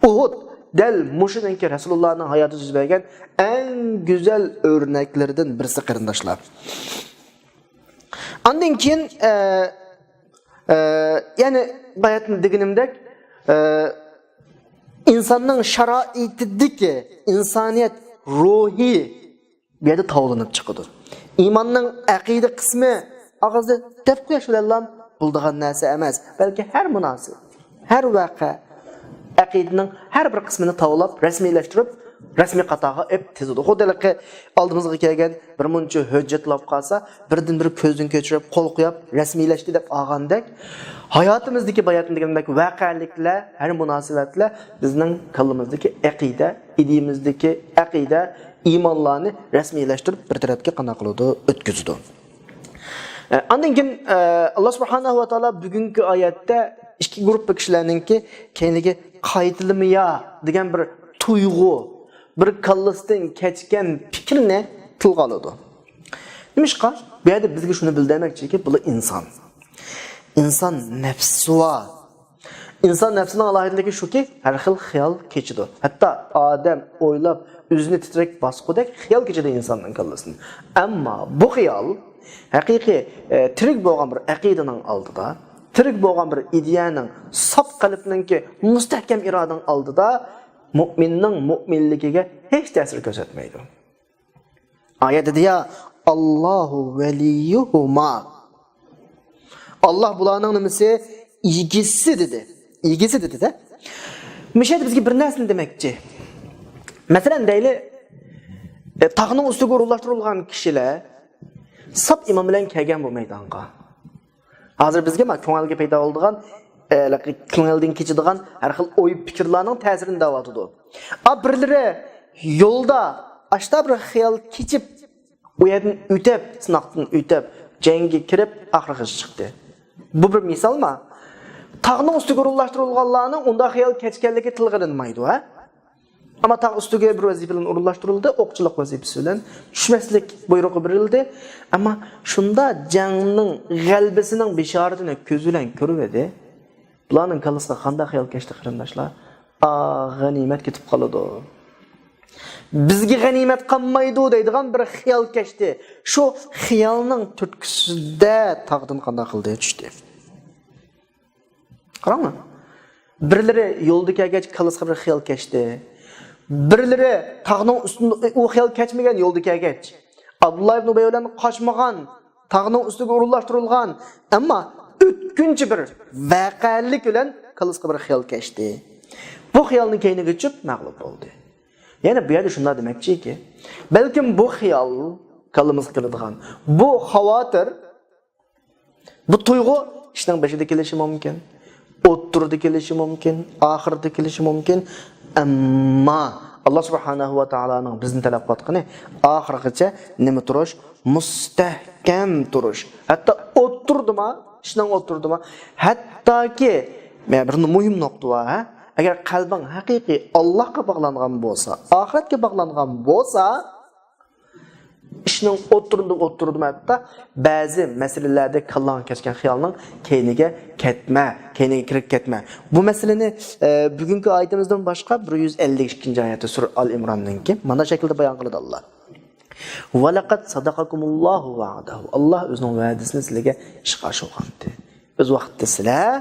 ئۇھۇد دەل مۇشۇنىڭكى رەسۇلۇللانىڭ ھاياتىدا يۈز بەرگەن ئەڭ گۈزەل ئۆرنەكلىرىدىن بىرسى، قېرىنداشلار. ئاندىن كېيىن، ئە، ئە، يەنى باياتىن دېگىنىمدەك، ئە، ئىنساننىڭ شارائىتىدىكى ئىنسانىيەت روھى بۇ يەردە تاۋلىنىپ چىقىدۇ. ئىماننىڭ ئەقىدە قىسمى ئاغزىدا دەپ قويۇش بىلەنلا بولىدىغان نەرسە ئەمەس، بەلكى ھەر مۇناسىۋەت، ھەر ۋەقە، ئەقىدىنىڭ ھەر بىر قىسمىنى تاۋلاپ، رەسمىيلەشتۈرۈپ، رەسمىي قاتارغا ئېلىپ تىزىدۇ. خۇددى ھېلىقى ئالدىمىزغا كەلگەن بىر مۇنچە ھۆججەتلەر قالسا، بىردىن بىر كۆزدىن كەچۈرۈپ، قول قويۇپ، رەسمىيلەشتى دەپ ئالغاندەك، ھاياتىمىزدىكى، باياتىن دېگەندەك، ۋەقەلىكلەر، ھەر مۇناسىۋەتلەر بىزنىڭ كاللىمىزدىكى ئەقىدە، ئىدىيىمىزدىكى ئەقىدە، ئىمانلارنى رەسمىيلەشتۈرۈپ، بىر تەرەپكە قانداق قىلىدۇ؟ ئۆتكۈزىدۇ. ئە، ئاندىن كېيىن، ئە، ئاللا سۇبھانەھۇ ۋە تائالا بۈگۈنكى ئايەتتە ئىككى گۇرۇپپا كىشىلەرنىڭكى كەينىگە قايتىلىمىيا دېگەن بىر تۇيغۇ، بىر كاللىسىدىن كەچكەن پىكىرنى تىلغا ئالىدۇ. نېمىشقا؟ بۇ يەردە بىزگە شۇنى بىلدۈرمەكچىكى، بۇلار ئىنسان. ئىنسان نەپسىۋا. ئىنسان نەپسىنىڭ ئالاھىدىلىكى شۇكى، ھەر خىل خىيال كېچىدۇ. ھەتتا ئادەم ئويلاپ، ئۆزىنى تىترەك باسقۇدەك خىيال كېچىدۇ ئىنساننىڭ كاللىسىدىن. ئەمما بۇ خىيال ھەقىقىي، ئە، تىرىك بولغان بىر ئەقىدىنىڭ ئالدىدا، تىرىك بولغان بىر ئىدىيەنىڭ، ساپ قەلبنىڭكى مۇستەھكەم ئىرادىنىڭ ئالدىدا مۇئمىننىڭ مۇئمىنلىكىگە ھېچ تەسىر كۆرسەتمەيدۇ. ئايەت دېدى يا، «ئاللاھۇ ۋەلىييۇھۇما.» ئاللاھ بۇلارنىڭ نېمىسى؟ ئىگىسى دېدى. ئىگىسى دېدى-دە. مۇشۇ يەردە بىزگە بىر نەرسىنى دېمەكچى. مەسىلەن، دەيلى، ئە، تاغنىڭ ئۈستىگە ئورۇنلاشتۇرۇلغان كىشىلەر ساپ ئىمان بىلەن كەلگەن بۇ مەيدانغا. ھازىر بىزگە ما كۆڭۈلگە پەيدا بولىدىغان، ئە، كۆڭۈلدىن كېچىدىغان ھەر خىل ئوي پىكىرلەرنىڭ تەسىرىنى دەۋاتىدۇ. ئا، بىرلىرى يولدا ئاشتا بىر خىيال كېچىپ، ئۇ يەردىن ئۆتۈپ، سىناقتىن ئۆتۈپ، جەڭگە كىرىپ، ئاخىرغىچە چىقتى. بۇ بىر مىسالما؟ تاغنىڭ ئۈستىگە ئورۇنلاشتۇرۇلغانلارنىڭ ئۇنداق خىيال كەچكەنلىكى تىلغا ئېلىنمايدۇ، ھە؟ ئەمما تاغ ئۈستىگە بىر ۋەزىپە بىلەن ئورۇنلاشتۇرۇلدى، ئوقچىلىق ۋەزىپىسى بىلەن چۈشمەسلىك بۇيرۇقى بېرىلدى. ئەمما شۇندا جەڭنىڭ غەلىبىسىنىڭ بېشارىتىنى كۆزى بىلەن كۆرۈۋىدى. بۇلارنىڭ كاللىسىغا قانداق خىيال كەچتى، قېرىنداشلار؟ ئا، غەنىيمەت كېتىپ قالىدۇ. بىزگە غەنىيمەت قالمايدۇ دەيدىغان بىر خىيال كەچتى. شۇ خىيالنىڭ تۈرتكىسىدە تاغدىن قانداق قىلدى؟ چۈشتى. قاراڭلار. بىرلىرى يولدا كەلگەچ كاللىسىغا بىر خىيال كەچتى. بىرلىرى تاغنىڭ ئۈستىدە ئۇ خىيال كەچمىگەن يولدا كەلگەچ. ئابدۇللا ئىبن ئۇبەي بىلەن قاچمىغان، تاغنىڭ ئۈستىگە ئورۇنلاشتۇرۇلغان، ئەمما ئۆتكۈنچى بىر ۋەقەلىك بىلەن كاللىسىغا بىر خىيال كەچتى. بۇ خىيالنىڭ كەينىگە چۈشۈپ مەغلۇپ بولدى. يەنى بۇ يەردە شۇنداق دېمەكچىكى، بەلكىم بۇ خىيال، كاللىمىزغا كېلىدىغان بۇ خاۋاتىر، بۇ تۇيغۇ ئىشنىڭ بېشىدا كېلىشى مۇمكىن، ئوتتۇرىدا كېلىشى مۇمكىن، ئاخىرىدا كېلىشى مۇمكىن. ئەمما ئاللا سۇبھانەھۇ ۋە تائالانىڭ بىزدىن تەلەپ قىلىۋاتقىنى ئاخىرغىچە نېمە تۇرۇش؟ مۇستەھكەم تۇرۇش. ھەتتا ئوتتۇرىدىما، ئىشنىڭ ئوتتۇرىدىما، ھەتتاكى، مەن بىر مۇھىم نۇقتا بار، ھە؟ ئەگەر قەلبىڭ ھەقىقىي ئاللاھقا باغلانغان بولسا، ئاخىرەتكە باغلانغان بولسا، ئىشنىڭ ئوتتۇرىدا، ئوتتۇرىدىما ھەتتا بەزى مەسىلىلەردە كاللاڭغا كەچكەن خىيالنىڭ كەينىگە كەتمە، كەينىگە كىرىپ كەتمە. بۇ مەسىلىنى، ئە، بۈگۈنكى ئايىتىمىزدىن باشقا بىر يۈز ئەللىك ئىككىنچى ئايەتتە سۈرە ئال ئىمراننىڭكى مانا شەكىلدە بايان قىلىدۇ ئاللا. ۋەلەقەد سەدەقەكۇمۇللاھۇ ۋەئدەھۇ. ئاللا ئۆزىنىڭ ۋەدىسىنى سىلەرگە ئىشقا ئاشۇرغانتى. ئۆز ۋاقتىدا سىلەر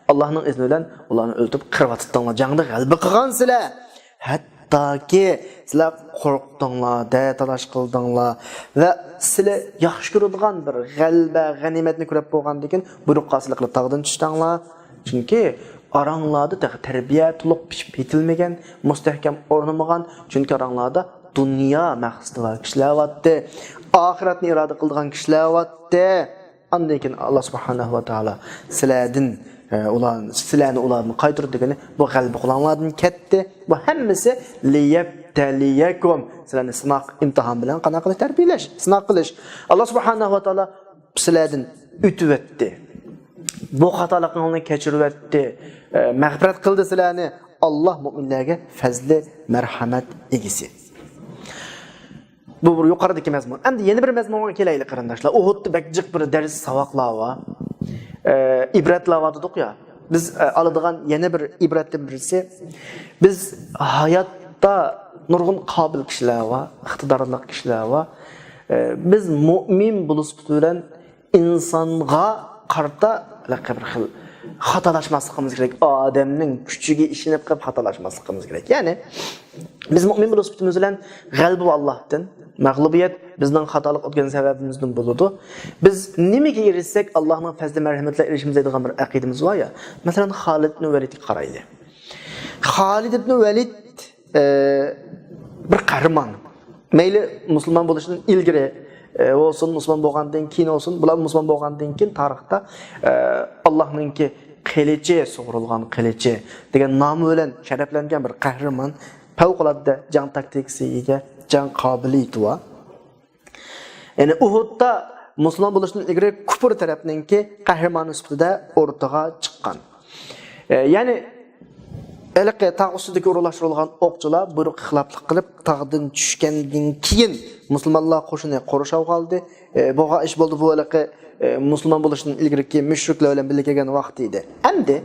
ئاللانىڭ ئىزنى بىلەن ئۇلارنى ئۆلتۈرۈپ قىرىۋاتاتتىڭلار، جەڭدە غەلىبە قىلغان سىلەر. ھەتتاكى سىلەر قورقتۇڭلار، دە تالاش قىلدىڭلار ۋە سىلەر ياخشى كۆرىدىغان بىر غەلىبە، غەنىيمەتنى كۆرۈپ بولغاندىن كېيىن بۇيرۇق قاسىلىقلا تاغدىن چۈشتۈڭلار. چۈنكى ئاراڭلاردا تېخى تەربىيە تولۇق پىشىپ يېتىلمىگەن، مۇستەھكەم ئورنىمىغان، چۈنكى ئاراڭلاردا دۇنيا مەقسىتى بار كىشىلەر بارتتى، ئاخىرەتنى ئىرادە قىلىدىغان كىشىلەر بارتتى. ئاندىن كېيىن ئاللا سۇبھانەھۇ ۋە تائالا سىلەردىن، ئە، ئۇلار، سىلەرنى ئۇلاردىن قايتۇردى دېگىنى، بۇ غەلىبە قىلغانلاردىن كەتتى. بۇ ھەممىسى لىيەبتەلىيەكۇم، سىلەرنى سىناق، ئىمتىھان بىلەن قانداق قىلىش؟ تەربىيەلەش، سىناق قىلىش. ئاللا سۇبھانەھۇ ۋە تائالا سىلەردىن ئۆتۈۋەتتى. بۇ خاتالىقىڭلارنى كەچۈرۈۋەتتى. ئە، مەغپىرەت قىلدى سىلەرنى. ئاللا مۆمىنلەرگە پەزلى، مەرھەمەت ئىگىسى. بۇ بىر يۇقىرىدىكى مەزمۇن. ئەمدى يەنە بىر مەزمۇنغا كېلەيلى، قېرىنداشلار. ئۇھۇدتا بەك جىق بىر دەرس، ساۋاقلار بار. ئە، ئىبرەتلەر بار دېدۇق يا. بىز، ئە، ئالىدىغان يەنە بىر ئىبرەتتىن بىرسى، بىز ھاياتتا نۇرغۇن قابىل كىشىلەر بار، ئىقتىدارلىق كىشىلەر بار. ئە، بىز مۆمىن بولۇش سۈپىتى بىلەن ئىنسانغا قارىتا بىر خىل خاتالاشماسلىقىمىز كېرەك. ئادەمنىڭ كۈچىگە ئىشىنىپ قېلىپ خاتالاشماسلىقىمىز كېرەك. يەنى بىز مۆمىن بولۇش سۈپىتىمىز بىلەن غەلىبە ئاللاھتىن، مەغلۇبىيەت بىزنىڭ خاتالىق ئۆتكەن سەۋەبىمىزدىن بولىدۇ. بىز نېمىگە ئېرىشسەك، ئاللاھنىڭ پەزلى مەرھەمىتىگە ئېرىشىمىز دەيدىغان بىر ئەقىدىمىز بار يا. مەسىلەن، خالىد ئىبن ۋەلىدكە قارايلى. خالىد ئىبن ۋەلىد، ئە، بىر قەھرىمان. مەيلى مۇسۇلمان بولۇشتىن ئىلگىرى، ئە، بولسۇن، مۇسۇلمان بولغاندىن كېيىن بولسۇن، بۇلار مۇسۇلمان بولغاندىن كېيىن تارىختا، ئە، ئاللاھنىڭكى قىلىچى، سۇغۇرۇلغان قىلىچى دېگەن نامى بىلەن شەرەپلەنگەن بىر قەھرىمان، پەۋقۇلئاددە جەڭ تاكتىكىسىگە ئىگە، جەڭ قابىلىيىتى بار. يەنى ئۇھۇدتا مۇسۇلمان بولۇشتىن ئىلگىرى كۇپۇر تەرەپنىڭكى قەھرىمانى سۈپىتىدە ئورتىغا چىققان. ئە، يەنى ھېلىقى تاغ ئۈستىدىكى ئورۇنلاشتۇرۇلغان ئوقچىلار بۇيرۇققا خىلاپلىق قىلىپ، تاغدىن چۈشكەندىن كېيىن مۇسۇلمانلار قوشۇنى قورشاۋغا ئالدى. ئە، بولغان ئىش بولدى، بۇ ھېلىقى، ئە، مۇسۇلمان بولۇشتىن ئىلگىرىكى مۇشرىكلار بىلەن بىللە كەلگەن ۋاقتى ئىدى. ئەمدى،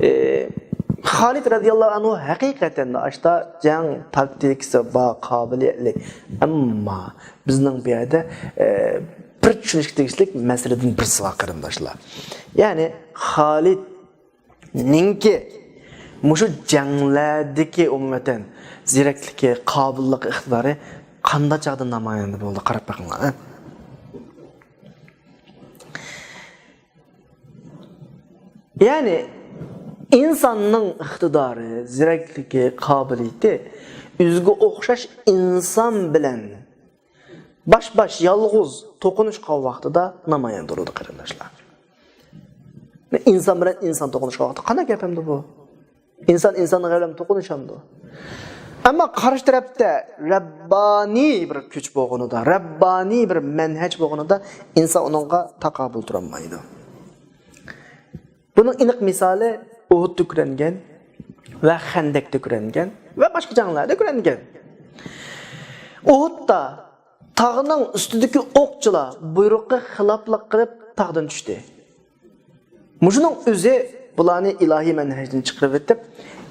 ئە، خالىد رەزىياللاھۇ ئەنھۇ ھەقىقەتەن ئاشتا جەڭ تاكتىكىسى بار، قابىلىيەتلىك. ئەمما بىزنىڭ بۇ يەردە، ئە، بىر چۈشىنىشكە تېگىشلىك مەسىلىدىن بىرسى بار، قېرىنداشلار. يەنى خالىدنىڭكى مۇشۇ جەڭلەردىكى ئومۇمەن زېرەكلىكى، قابىللىقى، ئىقتىدارى قانداق چاغدا نامايەندە بولدى؟ قاراپ بېقىڭلار، ھە؟ يەنى ئىنساننىڭ ئىقتىدارى، زېرەكلىكى، قابىلىيىتى ئۆزىگە ئوخشاش ئىنسان بىلەن باش-باش، يالغۇز توقۇنۇشقان ۋاقتىدا نامايەندە بولىدۇ، قېرىنداشلار. ئىنسان بىلەن ئىنسان توقۇنۇشقان ۋاقتىدا قانداق گەپ ئەمدى بۇ؟ ئىنسان ئىنسانغا بىلەن توقۇنۇشامدۇ؟ ئەمما قارشى تەرەپتە رەببانىي بىر كۈچ بولغىنىدا، رەببانىي بىر مەنھەج بولغىنىدا ئىنسان ئۇنىڭغا تاقابىل تۇرالمايدۇ. بۇنىڭ ئېنىق مىسالى ئۇھۇدتا كۆرۈنگەن ۋە خەندەكتە كۆرۈنگەن ۋە باشقا جەڭلەردە كۆرۈنگەن. ئۇھۇدتا تاغنىڭ ئۈستىدىكى ئوقچىلار بۇيرۇققا خىلاپلىق قىلىپ تاغدىن چۈشتى. مۇشۇنىڭ ئۆزى بۇلارنى ئىلاھىي مەنھەجدىن چىقىرىۋېتىپ،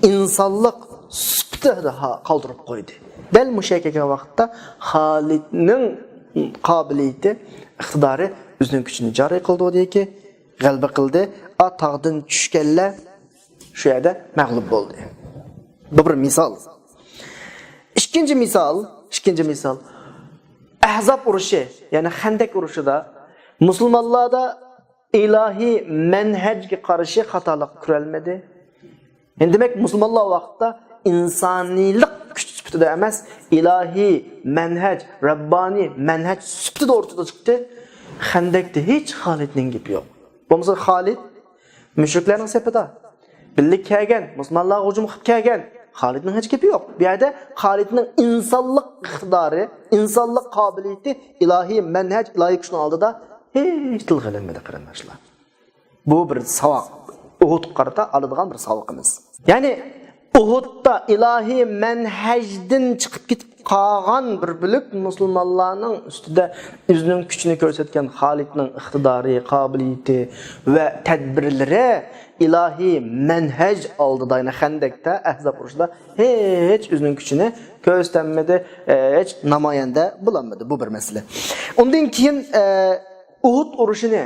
ئىنسانلىق سۈپىتىدە ھا-، قالدۇرۇپ قويدى. دەل مۇشۇ يەرگە كەلگەن ۋاقىتتا خالىدنىڭ قابىلىيىتى، ئىقتىدارى ئۆزىنىڭ كۈچىنى جارى قىلدى، دېدىكى، غەلىبە قىلدى. ئا، تاغدىن چۈشكەنلەر شۇ يەردە مەغلۇپ بولدى. بۇ بىر مىسال. ئىككىنچى مىسال، ئىككىنچى مىسال. ئەھزاب ئۇرۇشى، يەنى خەندەك ئۇرۇشىدا مۇسۇلمانلاردا ئىلاھىي مەنھەجگە قارشى خاتالىق كۆرەلمىدى. يەنى دېمەك، مۇسۇلمانلار ۋاقىتتا ئىنسانىيلىق كۈچ سۈپىتىدە ئەمەس، ئىلاھىي مەنھەج، رەببانىي مەنھەج سۈپىتىدە ئوتتۇرىغا چىقتى. خەندەكتە ھېچ خالىدنىڭ گېپى يوق. بولمىسا خالىد مۇشرىكلارنىڭ سېپىدا. بىللە كەلگەن، مۇسۇلمانلارغا ھۇجۇم قىلىپ كەلگەن. خالىدنىڭ ھېچ گېپى يوق. بۇ يەردە خالىدنىڭ ئىنسانلىق ئىقتىدارى، ئىنسانلىق قابىلىيىتى، ئىلاھىي مەنھەج، ئىلاھىي كۈچنىڭ ئالدىدا ھېچ تىلغا ئېلىنمىدى، قېرىنداشلار. بۇ بىر ساۋاق. ئۇھۇدقا قارىتا ئالىدىغان بىر ساۋىقىمىز. يەنى ئۇھۇدتا ئىلاھىي مەنھەجدىن چىقىپ كېتىپ قالغان بىر بۆلەك مۇسۇلمانلارنىڭ ئۈستىدە ئۆزىنىڭ كۈچىنى كۆرسەتكەن خالىدنىڭ ئىقتىدارى، قابىلىيىتى ۋە تەدبىرلىرى ئىلاھىي مەنھەج ئالدىدا، يەنى خەندەكتە، ئەھزاب ئۇرۇشىدا ھېچ ئۆزىنىڭ كۈچىنى كۆرسىتەلمىدى، ھېچ نامايەندە بولالمىدى. بۇ بىر مەسىلە. ئۇندىن كېيىن، ئە، ئۇھۇد ئۇرۇشىنى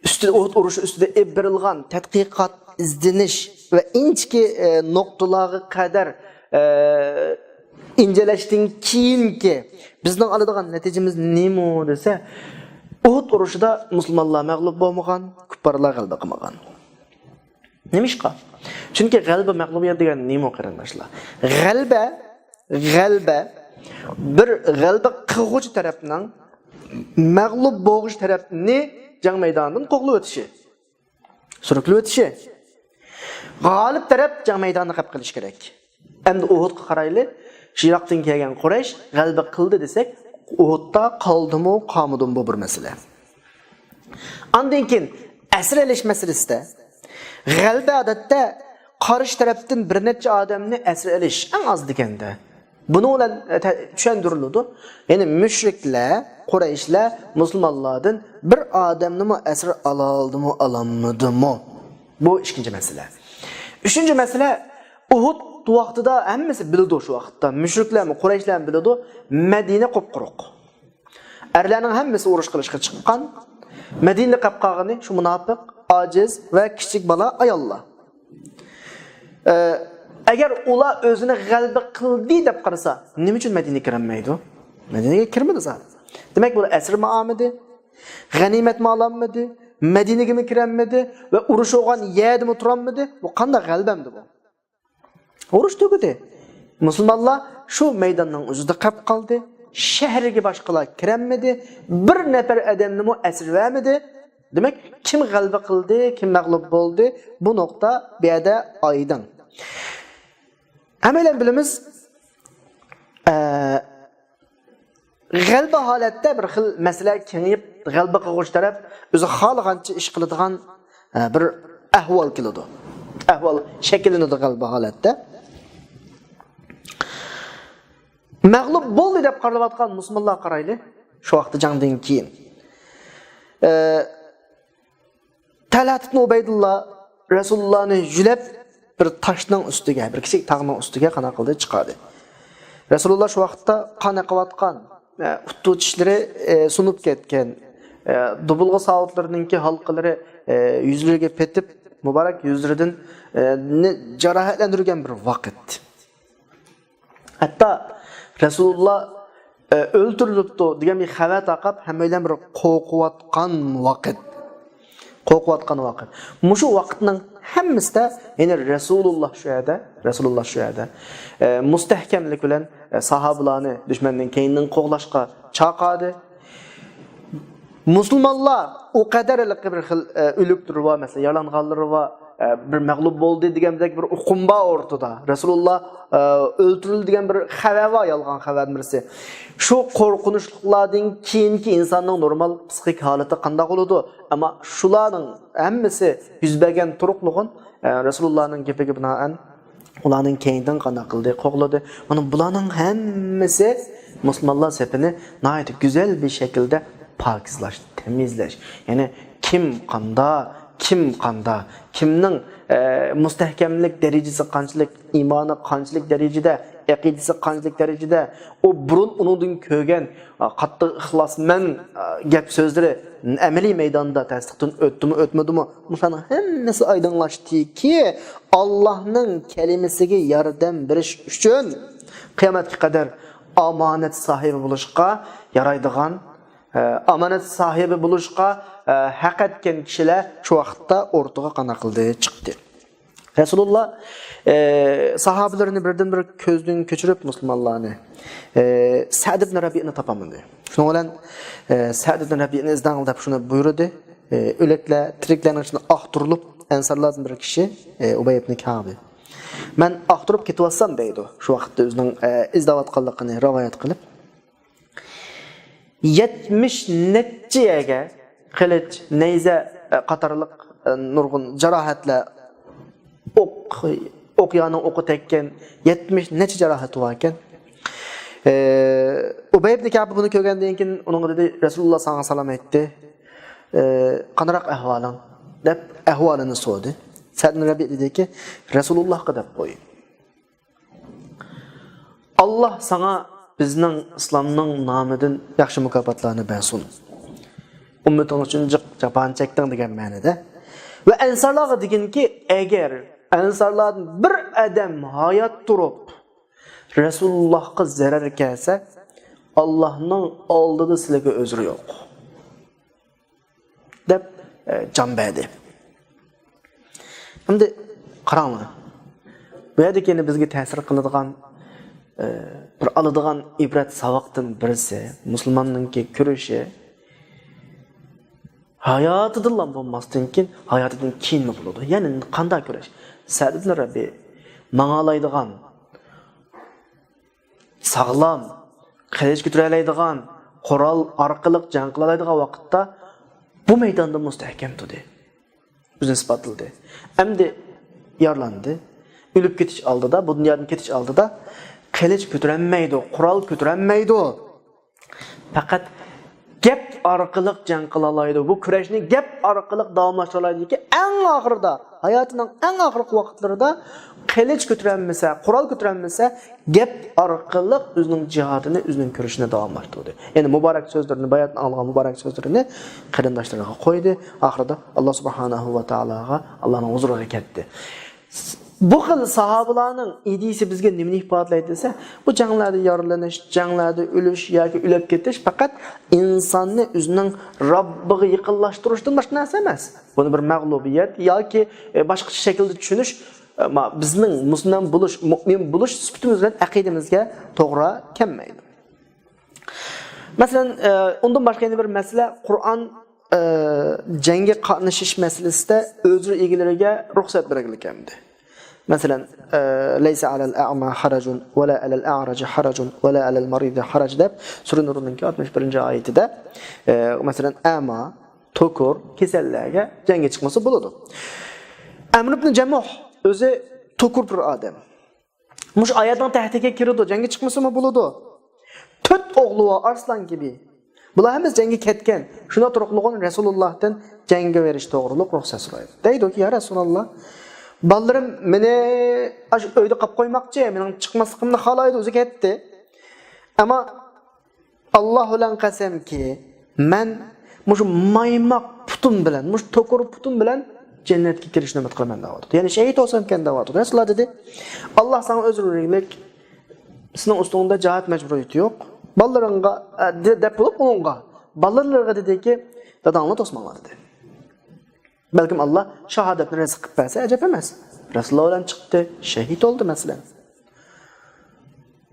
ئۈستىدە، ئۇھۇد ئۇرۇشى ئۈستىدە ئېلىپ بېرىلغان تەتقىقات، ئىزدىنىش ۋە ئىنچىكە، ئە، نۇقتىلارغا قەدەر، ئە، ئىنچىلەشتىن كېيىنكى بىزنىڭ ئالىدىغان نەتىجىمىز نېمە دېسە، ئۇھۇد ئۇرۇشىدا مۇسۇلمانلار مەغلۇپ بولمىغان، كۇپپارلار غەلىبە قىلمىغان. نېمىشقا؟ چۈنكى غەلىبە، مەغلۇبىيەت دېگەن نېمە، قېرىنداشلار؟ غەلىبە، غەلىبە بىر غەلىبە قىلغۇچى تەرەپنىڭ مەغلۇپ بولغۇچى تەرەپنى جەڭ مەيدانىدىن قوغلىۋېتىشى، سۈرۈكلىۋېتىشى. غالىب تەرەپ جەڭ مەيدانىنى غەپ قىلىشى كېرەك. ئەمدى ئۇھۇدقا قارايلى. يىراقتىن كەلگەن قۇرەيش غەلىبە قىلدى دېسەك، ئۇھۇدتا قالدىمۇ، قالمىدىمۇ، بۇ بىر مەسىلە. ئاندىن كېيىن ئەسىر ئېلىش مەسىلىسىدە غەلىبە، ئادەتتە، قارشى تەرەپتىن بىر نەچچە ئادەمنى ئەسىر ئېلىش، ئەڭ ئاز دېگەندە. بۇنىڭ بىلەن، ئە، تە-، چۈشەندۈرۈلىدۇ. يەنى مۇشرىكلار، قۇرەيشلەر مۇسۇلمانلاردىن بىر ئادەمنىمۇ ئەسىر ئالالدىمۇ، ئالالمىدىمۇ؟ بۇ ئىككىنچى مەسىلە. ئۈچىنچى مەسىلە، ئۇھۇد ۋاقتىدا ھەممىسى بىلىدۇ شۇ ۋاقىتتا. مۇشرىكلارمۇ، قۇرەيشلەرمۇ بىلىدۇ. مەدىنە قۇپقۇرۇق. ئەرلەرنىڭ ھەممىسى ئۇرۇش قىلىشقا چىققان. مەدىنىدە قېلىپ قالغىنى شۇ مۇناپىق، ئاجىز ۋە كىچىك بالا، ئاياللار. ئە، ئەگەر ئۇلار ئۆزىنى غەلىبە قىلدى دەپ قارىسا، نېمە ئۈچۈن مەدىنىگە كىرەلمەيدۇ؟ مەدىنىگە كىرمىدى زادى. دېمەك، بۇلار ئەسىرمۇ ئالمىدى، غەنىيمەتمۇ ئالالمىدى، مەدىنىگىمۇ كىرەلمىدى ۋە ئۇرۇش بولغان يەردىمۇ تۇرالمىدى. بۇ قانداق غەلىبەمدى بۇ؟ ئۇرۇش تۈگىدى. مۇسۇلمانلار شۇ مەيداننىڭ ئۆزىدە قېلىپ قالدى. شەھەرگە باشقىلار كىرەلمىدى. بىر نەپەر ئادەمنىمۇ ئەسىرىۋەرمىدى. دېمەك، كىم غەلىبە قىلدى، كىم مەغلۇپ بولدى، بۇ نۇقتا بۇ يەردە ئايدىڭ. ھەممەيلەن بىلىمىز، ئە، غەلىبە ھالەتتە بىر خىل مەسىلە كېڭىيىپ، غەلىبە قىلغۇچى تەرەپ ئۆزى خالىغانچە ئىش قىلىدىغان، ئە، بىر ئەھۋال كېلىدۇ. ئەھۋال شەكىللىنىدۇ غەلىبە ھالەتتە. مەغلۇپ بولدى دەپ قارىلىۋاتقان مۇسۇلمانلارغا قارايلى. شۇ ۋاقىتتا جەڭدىن كېيىن، ئە، تەلھەت ئىبن ئۇبەيدۇللا رەسۇلۇللانى يۆلەپ بىر تاشنىڭ ئۈستىگە، بىر كىچىك تاغنىڭ ئۈستىگە قانداق قىلدى، چىقاردى. رەسۇلۇللا شۇ ۋاقىتتا قان ئېقىۋاتقان، ئە، ئۇتۇ چىشلىرى، ئە، سۇنۇپ كەتكەن، ئە، دۇبۇلغا ساۋۇتلىرىنىڭكى ھالقىلىرى، ئە، يۈزلىرىگە پېتىپ، مۇبارەك يۈزلىرىدىن، ئە، نى جاراھەتلەندۈرگەن بىر ۋاقىت. ھەتتا رەسۇلۇللا، ئە، ئۆلتۈرۈلۈپتۇ دېگەن بىر خەۋەر تارقاپ، ھەممەيلەن بىر قورقۇۋاتقان ۋاقىت. قورقۇۋاتقان ۋاقىت. مۇشۇ ۋاقىتنىڭ ھەممىسىدە، يەنى رەسۇلۇللا شۇ يەردە، رەسۇلۇللا شۇ يەردە، ئە، مۇستەھكەملىك بىلەن، ئە، ساھابىلارنى دۈشمەننىڭ كەينىدىن قوغلاشقا چاقىردى. مۇسۇلمانلار ئۇ قەدەر ھېلىقى بىر خىل، ئە، ئۆلۈكلىرى بار، مەسىلەن، يارىلانغانلىرى بار، ئە، بىر مەغلۇپ بولدى دېگەندەك بىر ئۇقۇم بار ئورتىدا. رەسۇلۇللا، ئە، ئۆلتۈرۈلدى دېگەن بىر خەۋەر بار، يالغان خەۋەرنىڭ بىرسى. شۇ قورقۇنچلۇقلاردىن كېيىنكى ئىنساننىڭ نورمال پسىخىك ھالىتى قانداق بولىدۇ؟ ئەمما شۇلارنىڭ ھەممىسى يۈز بەرگەن تۇرۇقلۇغۇن، ئە، رەسۇلۇللانىڭ گېپىگە بىنائەن، ئۇلارنىڭ كەينىدىن قانداق قىلدى، قوغلىدى. مانا بۇلارنىڭ ھەممىسى مۇسۇلمانلار سېپىنى ناھايىتى گۈزەل بىر شەكىلدە پاكىزلاش، تەمىزلەش. يەنى كىم قاندا، كىم قاندا، كىمنىڭ، ئە، مۇستەھكەملىك دەرىجىسى قانچىلىك، ئىمانى قانچىلىك دەرىجىدە، ئەقىدىسى قانچىلىك دەرىجىدە، ئۇ بۇرۇن ئۇنىڭدىن كۆرگەن، ئە، قاتتىق ئىخلاسمەن، ئە، گەپ سۆزلىرى ئەمەلىي مەيداندا تەستىقتىن ئۆتتىمۇ، ئۆتمىدىمۇ، مۇشۇلارنىڭ ھەممىسى ئايدىڭلاشتىكى، ئاللاھنىڭ كەلىمىسىگە ياردەم بېرىش ئۈچۈن قىيامەتكە قەدەر ئامانەت ساھىبى بولۇشقا يارايدىغان، ئە، ئامانەت ساھىبى بولۇشقا، ئە، ھەق ئەتكەن كىشىلەر شۇ ۋاقىتتا ئورتىغا قانداق قىلدى، چىقتى. رەسۇلۇللا، ئە، ساھابىلىرىنى بىردىنبىر كۆزدىن كۆچۈرۈپ مۇسۇلمانلارنى، ئە، سەئد ئىبن رەبىئنى تاپالمىدى. شۇنىڭ بىلەن، ئە، سەئد ئىبن رەبىئنى ئىزدەڭ دەپ شۇنى بۇيرۇدى. ئە، ئۆلۈكلەر، تىرىكلەرنىڭ ئىچىدىن ئاختۇرۇلۇپ، ئەنسارلاردىن بىر كىشى، ئە، ئۇبەي ئىبن كەئبى. مەن ئاختۇرۇپ كېتىۋاتسام دەيدۇ، شۇ ۋاقىتتا ئۆزىنىڭ، ئە، ئىزدەۋاتقانلىقىنى رىۋايەت قىلىپ. يەتمىش نەچچە يەرگە قىلىچ، نەيزە، ئە، قاتارلىق، ئە، نۇرغۇن جاراھەتلەر، ئوق، ئوقيانىڭ ئوقى تەگكەن يەتمىش نەچچە جاراھەت باركەن. ئە، ئۇبەي ئىبن كەئب بۇنى كۆرگەندىن كېيىن ئۇنىڭغا دېدى، رەسۇلۇللا ساڭا سالام ئېيتتى. ئە، قانداق ئەھۋالىڭ؟ دەپ ئەھۋالىنى سورىدى. سەئد ئىبن رەبىئ دېدىكى، رەسۇلۇللاھقا دەپ قوي. ئاللا ساڭا بىزنىڭ ئىسلامنىڭ نامىدىن ياخشى مۇكاپاتلارنى بەرسۇن. ئۈممىتىڭ ئۈچۈن جىق جاپانى چەكتىڭ دېگەن مەنىدە. ۋە ئەنسارلارغا دېگىنكى، ئەگەر ئەنسارلاردىن بىر ئادەم ھايات تۇرۇپ رەسۇلۇللاھقا زەرەر كەلسە، ئاللانىڭ ئالدىدا سىلىگە ئۆزرى يوق. دەپ، ئە، جان بەردى. ئەمدى قاراڭلار. بۇ يەردىكى يەنە بىزگە تەسىر قىلىدىغان، ئە، بىر ئالىدىغان ئىبرەت ساۋاقتىن بىرسى، مۇسۇلماننىڭكى كۈرىشى ھاياتىدىنلا بولماستىن كېيىن، ھاياتىدىن كېيىنمۇ بولىدۇ. يەنى قانداق كۈرەش؟ سەئد ئىبن رەبىئ ماڭالايدىغان، ساغلام، قىلىچ كۆتۈرەلەيدىغان، قورال ئارقىلىق جەڭ قىلالايدىغان ۋاقىتتا بۇ مەيداندا مۇستەھكەم تۇردى. ئۆزىنى ئىسپاتلىدى. ئەمدى يارىلاندى. ئۆلۈپ كېتىش ئالدىدا، بۇ دۇنيادىن كېتىش ئالدىدا قىلىچ كۆتۈرەلمەيدۇ، قورال كۆتۈرەلمەيدۇ. پەقەت گەپ ئارقىلىق جەڭ قىلالايدۇ. بۇ كۈرەشنى گەپ ئارقىلىق داۋاملاشتۇرالايدىكەن. ئەڭ ئاخىرىدا، ھاياتىنىڭ ئەڭ ئاخىرقى ۋاقىتلىرىدا قىلىچ كۆتۈرەلمىسە، قورال كۆتۈرەلمىسە، گەپ ئارقىلىق ئۆزىنىڭ جىھادىنى، ئۆزىنىڭ كۈرىشىنى داۋاملاشتۇردى. يەنى مۇبارەك سۆزلىرىنى، باياتىن ئاڭلىغان مۇبارەك سۆزلىرىنى قېرىنداشلىرىغا قويدى. ئاخىرىدا ئاللا سۇبھانەھۇ ۋە تائالاغا، ئاللانىڭ ھۇزۇرىغا كەتتى. بۇ خىل ساھابىلارنىڭ ئىدىيىسى بىزگە نېمىنى ئىپادىلەيدۇ دېسە، بۇ جەڭلەردە يارىلىنىش، جەڭلەردە ئۆلۈش ياكى ئۆلۈپ كېتىش پەقەت ئىنساننى ئۆزىنىڭ رەببىگە يېقىنلاشتۇرۇشتىن باشقا نەرسە ئەمەس. بۇنى بىر مەغلۇبىيەت ياكى، ئە، باشقىچە شەكىلدە چۈشىنىش ئەمما بىزنىڭ مۇسۇلمان بولۇش، مۇئمىن بولۇش سۈپىتىمىز بىلەن ئەقىدىمىزگە توغرا كەلمەيدۇ. مەسىلەن، ئە، ئۇندىن باشقا يەنە بىر مەسىلە، قۇرئان، ئە، جەڭگە قاتنىشىش مەسىلىسىدە ئۆزرە ئىگىلىرىگە رۇخسەت بەرگىلىك ئەمدى. مەسىلەن، ئە، لەيسە ئەلەل ئەما ھەرەجۇن ۋە لە ئەلەل ئەرەجى ھەرەجۇن ۋە لە ئەلەل مەرىزى ھەرەج دەپ سۈرە نۇرنىڭكى ئاتمىش بىرىنچى ئايىتىدە، ئە، مەسىلەن، ئەما، توكۇر، كېسەللەرگە جەڭگە چىقمىسا بولىدۇ. ئەمر ئىبن جەمۇھ ئۆزى توكۇر بىر ئادەم. مۇشۇ ئايەتنىڭ تەھتىگە كىرىدۇ، جەڭگە چىقمىسىمۇ بولىدۇ. تۆت ئوغلى بار ئارسلان كىبى. بۇلار ھەممىسى جەڭگە كەتكەن. شۇنىڭ تۇرۇقلۇقىدىن رەسۇلۇللاھتىن جەڭگە بېرىش توغرۇلۇق رۇخسەت سورايدۇ. دەيدۇكى، يا رەسۇلاللا، بالىلىرىم مېنى ئاشۇ ئۆيدە قاپ قويماقچى، مېنىڭ چىقماسلىقىمنى خالايدۇ، ئۆزى كەتتى. ئەمما ئاللا بىلەن قەسەمكى، مەن مۇشۇ مايماق پۇتۇم بىلەن، مۇشۇ توكۇر پۇتۇم بىلەن جەننەتكە كىرىشنى ئۈمىد قىلىمەن دەۋاتىدۇ. يەنى شېھىت بولسامكەن دەۋاتىدۇ. رەسۇلۇللا دېدى، ئاللا ساڭا ئۆزرە بەرگۈلۈك، سېنىڭ ئۈستۈڭدە جاھاد مەجبۇرىيىتى يوق. بالىلىرىڭغا، ئە، دە-، دەپ بولۇپ ئۇنىڭغا، بالىلىرىغا دېدىكى، داداڭلار توسماڭلار دېدى. بەلكىم ئاللا شاھادەتنى رەزق قىلىپ بەرسە ئەجەب ئەمەس. رەسۇلۇللا بىلەن چىقتى، شېھىت بولدى مەسىلەن.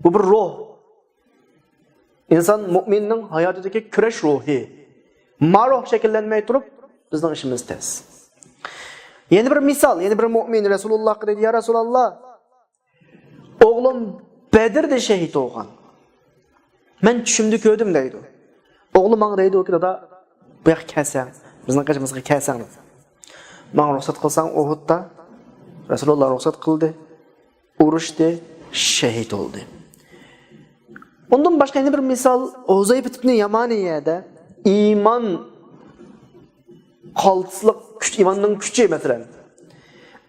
بۇ بىر روھ. ئىنسان مۇئمىننىڭ ھاياتىدىكى كۈرەش روھى. ما روھ شەكىللەنمەي تۇرۇپ، بىزنىڭ ئىشىمىز تەس. يەنە بىر مىسال، يەنە بىر مۇئمىن رەسۇلۇللاھقا دەيدۇ، يا رەسۇلاللا، ئوغلۇم بەدرىدە شېھىت بولغان. مەن چۈشۈمدە كۆردۈم دەيدۇ. ئوغلى ماڭا دەيدۇكى، دادا، بۇ ياققا كەلسەڭ، بىزنىڭ قېشىمىزغا كەلسەڭ دەپ. ماڭا رۇخسەت قىلساڭ ئۇھۇدتا. رەسۇلۇللا رۇخسەت قىلدى. ئۇرۇشتى، شېھىت بولدى. ئۇندىن باشقا يەنە بىر مىسال، ھۇزەيپەت ئىبنى يامانىيەدە ئىمان قالتىسلىق كۈچ، ئىماننىڭ كۈچى، مەسىلەن،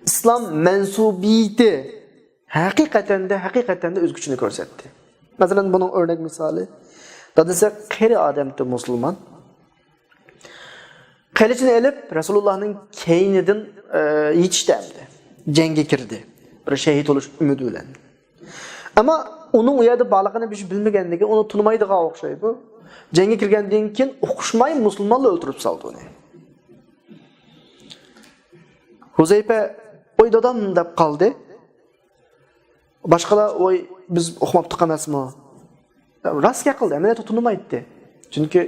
ئىسلام مەنسۇبىيىتى ھەقىقەتەندە، ھەقىقەتەندە ئۆز كۈچىنى كۆرسەتتى. مەسىلەن، بۇنىڭ ئۆرنەك مىسالى، دادىسى قېرى ئادەمتى مۇسۇلمان. قىلىچىنى ئېلىپ، رەسۇلۇللانىڭ كەينىدىن، ئە، يېتىشتى ئەمدى. جەڭگە كىردى. بىر شېھىت بولۇش ئۈمىدى بىلەن. ئەمما ئۇنىڭ ئۇ يەردە بارلىقىنى بىلمىگەندىكىن، ئۇنى تونۇمايدىغان ئوخشايدۇ. جەڭگە كىرگەندىن كېيىن ئوقۇشماي مۇسۇلمانلار ئۆلتۈرۈپ سالدى ئۇنى. ھۇزەيپە، «ۋاي دادام» دەپ قالدى. باشقىلار، «ۋاي، بىز ئۇقماپتۇق ئەمەسمۇ؟» راست گەپ قىلدى، ئەمەلىيەتتە تونۇمايتتى. چۈنكى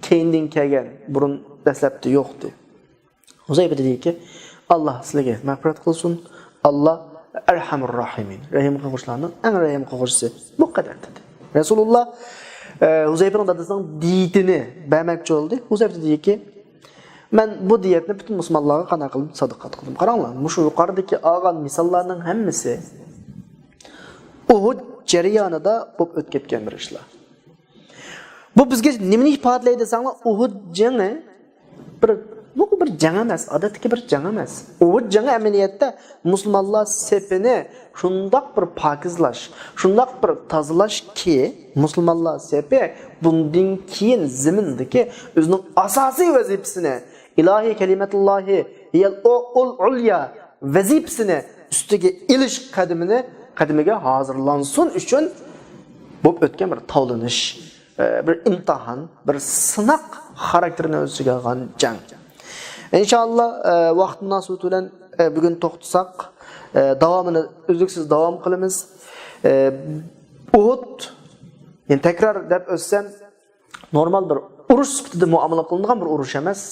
كەينىدىن كەلگەن، بۇرۇن دەسلەپتە يوقتى. ھۇزەيپە دېدىكى، «ئاللا سىلەرگە مەغپىرەت قىلسۇن، ئاللا ئەرھەمۇر راھىمىن، رەھىم قىلغۇچىلارنىڭ ئەڭ رەھىم قىلغۇچىسى، بۇ قەدەر» دېدى. رەسۇلۇللا، ئە، ھۇزەيپىنىڭ دادىسىنىڭ دىيىتىنى بەرمەكچى بولدى. ھۇزەيپە دېدىكى، «مەن بۇ دىيەتنى پۈتۈن مۇسۇلمانلارغا قانا قىلىپ سەدىقە قىلدىم.» قاراڭلار، مۇشۇ يۇقىرىدىكى ئالغان مىساللارنىڭ ھەممىسى ئۇھۇد جەريانىدا بولۇپ ئۆتۈپ كەتكەن بىر ئىشلار. بۇ بىزگە نېمىنى ئىپادىلەيدۇ دېسەڭلار، ئۇھۇد جېڭى بىر، بۇ بىر جەڭ ئەمەس، ئادەتتىكى بىر جەڭ ئەمەس. ئۇھۇد جېڭى ئەمەلىيەتتە مۇسۇلمانلار سېپىنى شۇنداق بىر پاكىزلاش، شۇنداق بىر تازىلاشكى، مۇسۇلمانلار سېپى بۇندىن كېيىن زېمىندىكى ئۆزىنىڭ ئاساسىي ۋەزىپىسىنى، ئىلاھىي كەلىمەتۇللاھى ھىيەل ئۇ-، ئۇل ئۇليا ۋەزىپىسىنى ئۈستىگە ئېلىش قەدىمىنى، قەدىمىگە ھازىرلانسۇن ئۈچۈن بولۇپ ئۆتكەن بىر تاۋلىنىش، ئە، بىر ئىمتىھان، بىر سىناق خاراكتېرىنى ئۆز ئىچىگە ئالغان جەڭ. ئىنشائاللا، ئە، ۋاقىت مۇناسىۋىتى بىلەن، ئە، بۈگۈن توختىساق، ئە، داۋامىنى ئۈزلۈكسىز داۋام قىلىمىز. ئە، ئۇھۇد، يەنە تەكرار دەپ ئۆتسەم، نورمال بىر ئۇرۇش سۈپىتىدە مۇئامىلە قىلىنغان بىر ئۇرۇش ئەمەس.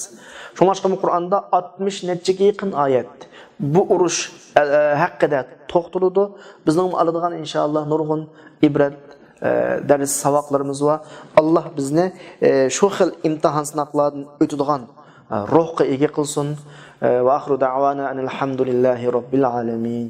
شۇڭلاشقىمۇ قۇرئاندا ئاتمىش نەچچىگە يېقىن ئايەت بۇ ئۇرۇش، ئە، ئە، ھەققىدە توختىلىدۇ. بىزنىڭمۇ ئالىدىغان ئىنشائاللا نۇرغۇن ئىبرەت، ئە، دەرس ساۋاقلىرىمىز بار. ئاللا بىزنى، ئە، شۇ خىل ئىمتىھان سىناقلاردىن ئۆتىدىغان، ئە، روھقا ئىگە قىلسۇن. ئە، ۋە ئاخىرۇ دەئۋانا ئەنىل ھەمدۇلىللاھى رەببىل ئالەمىن.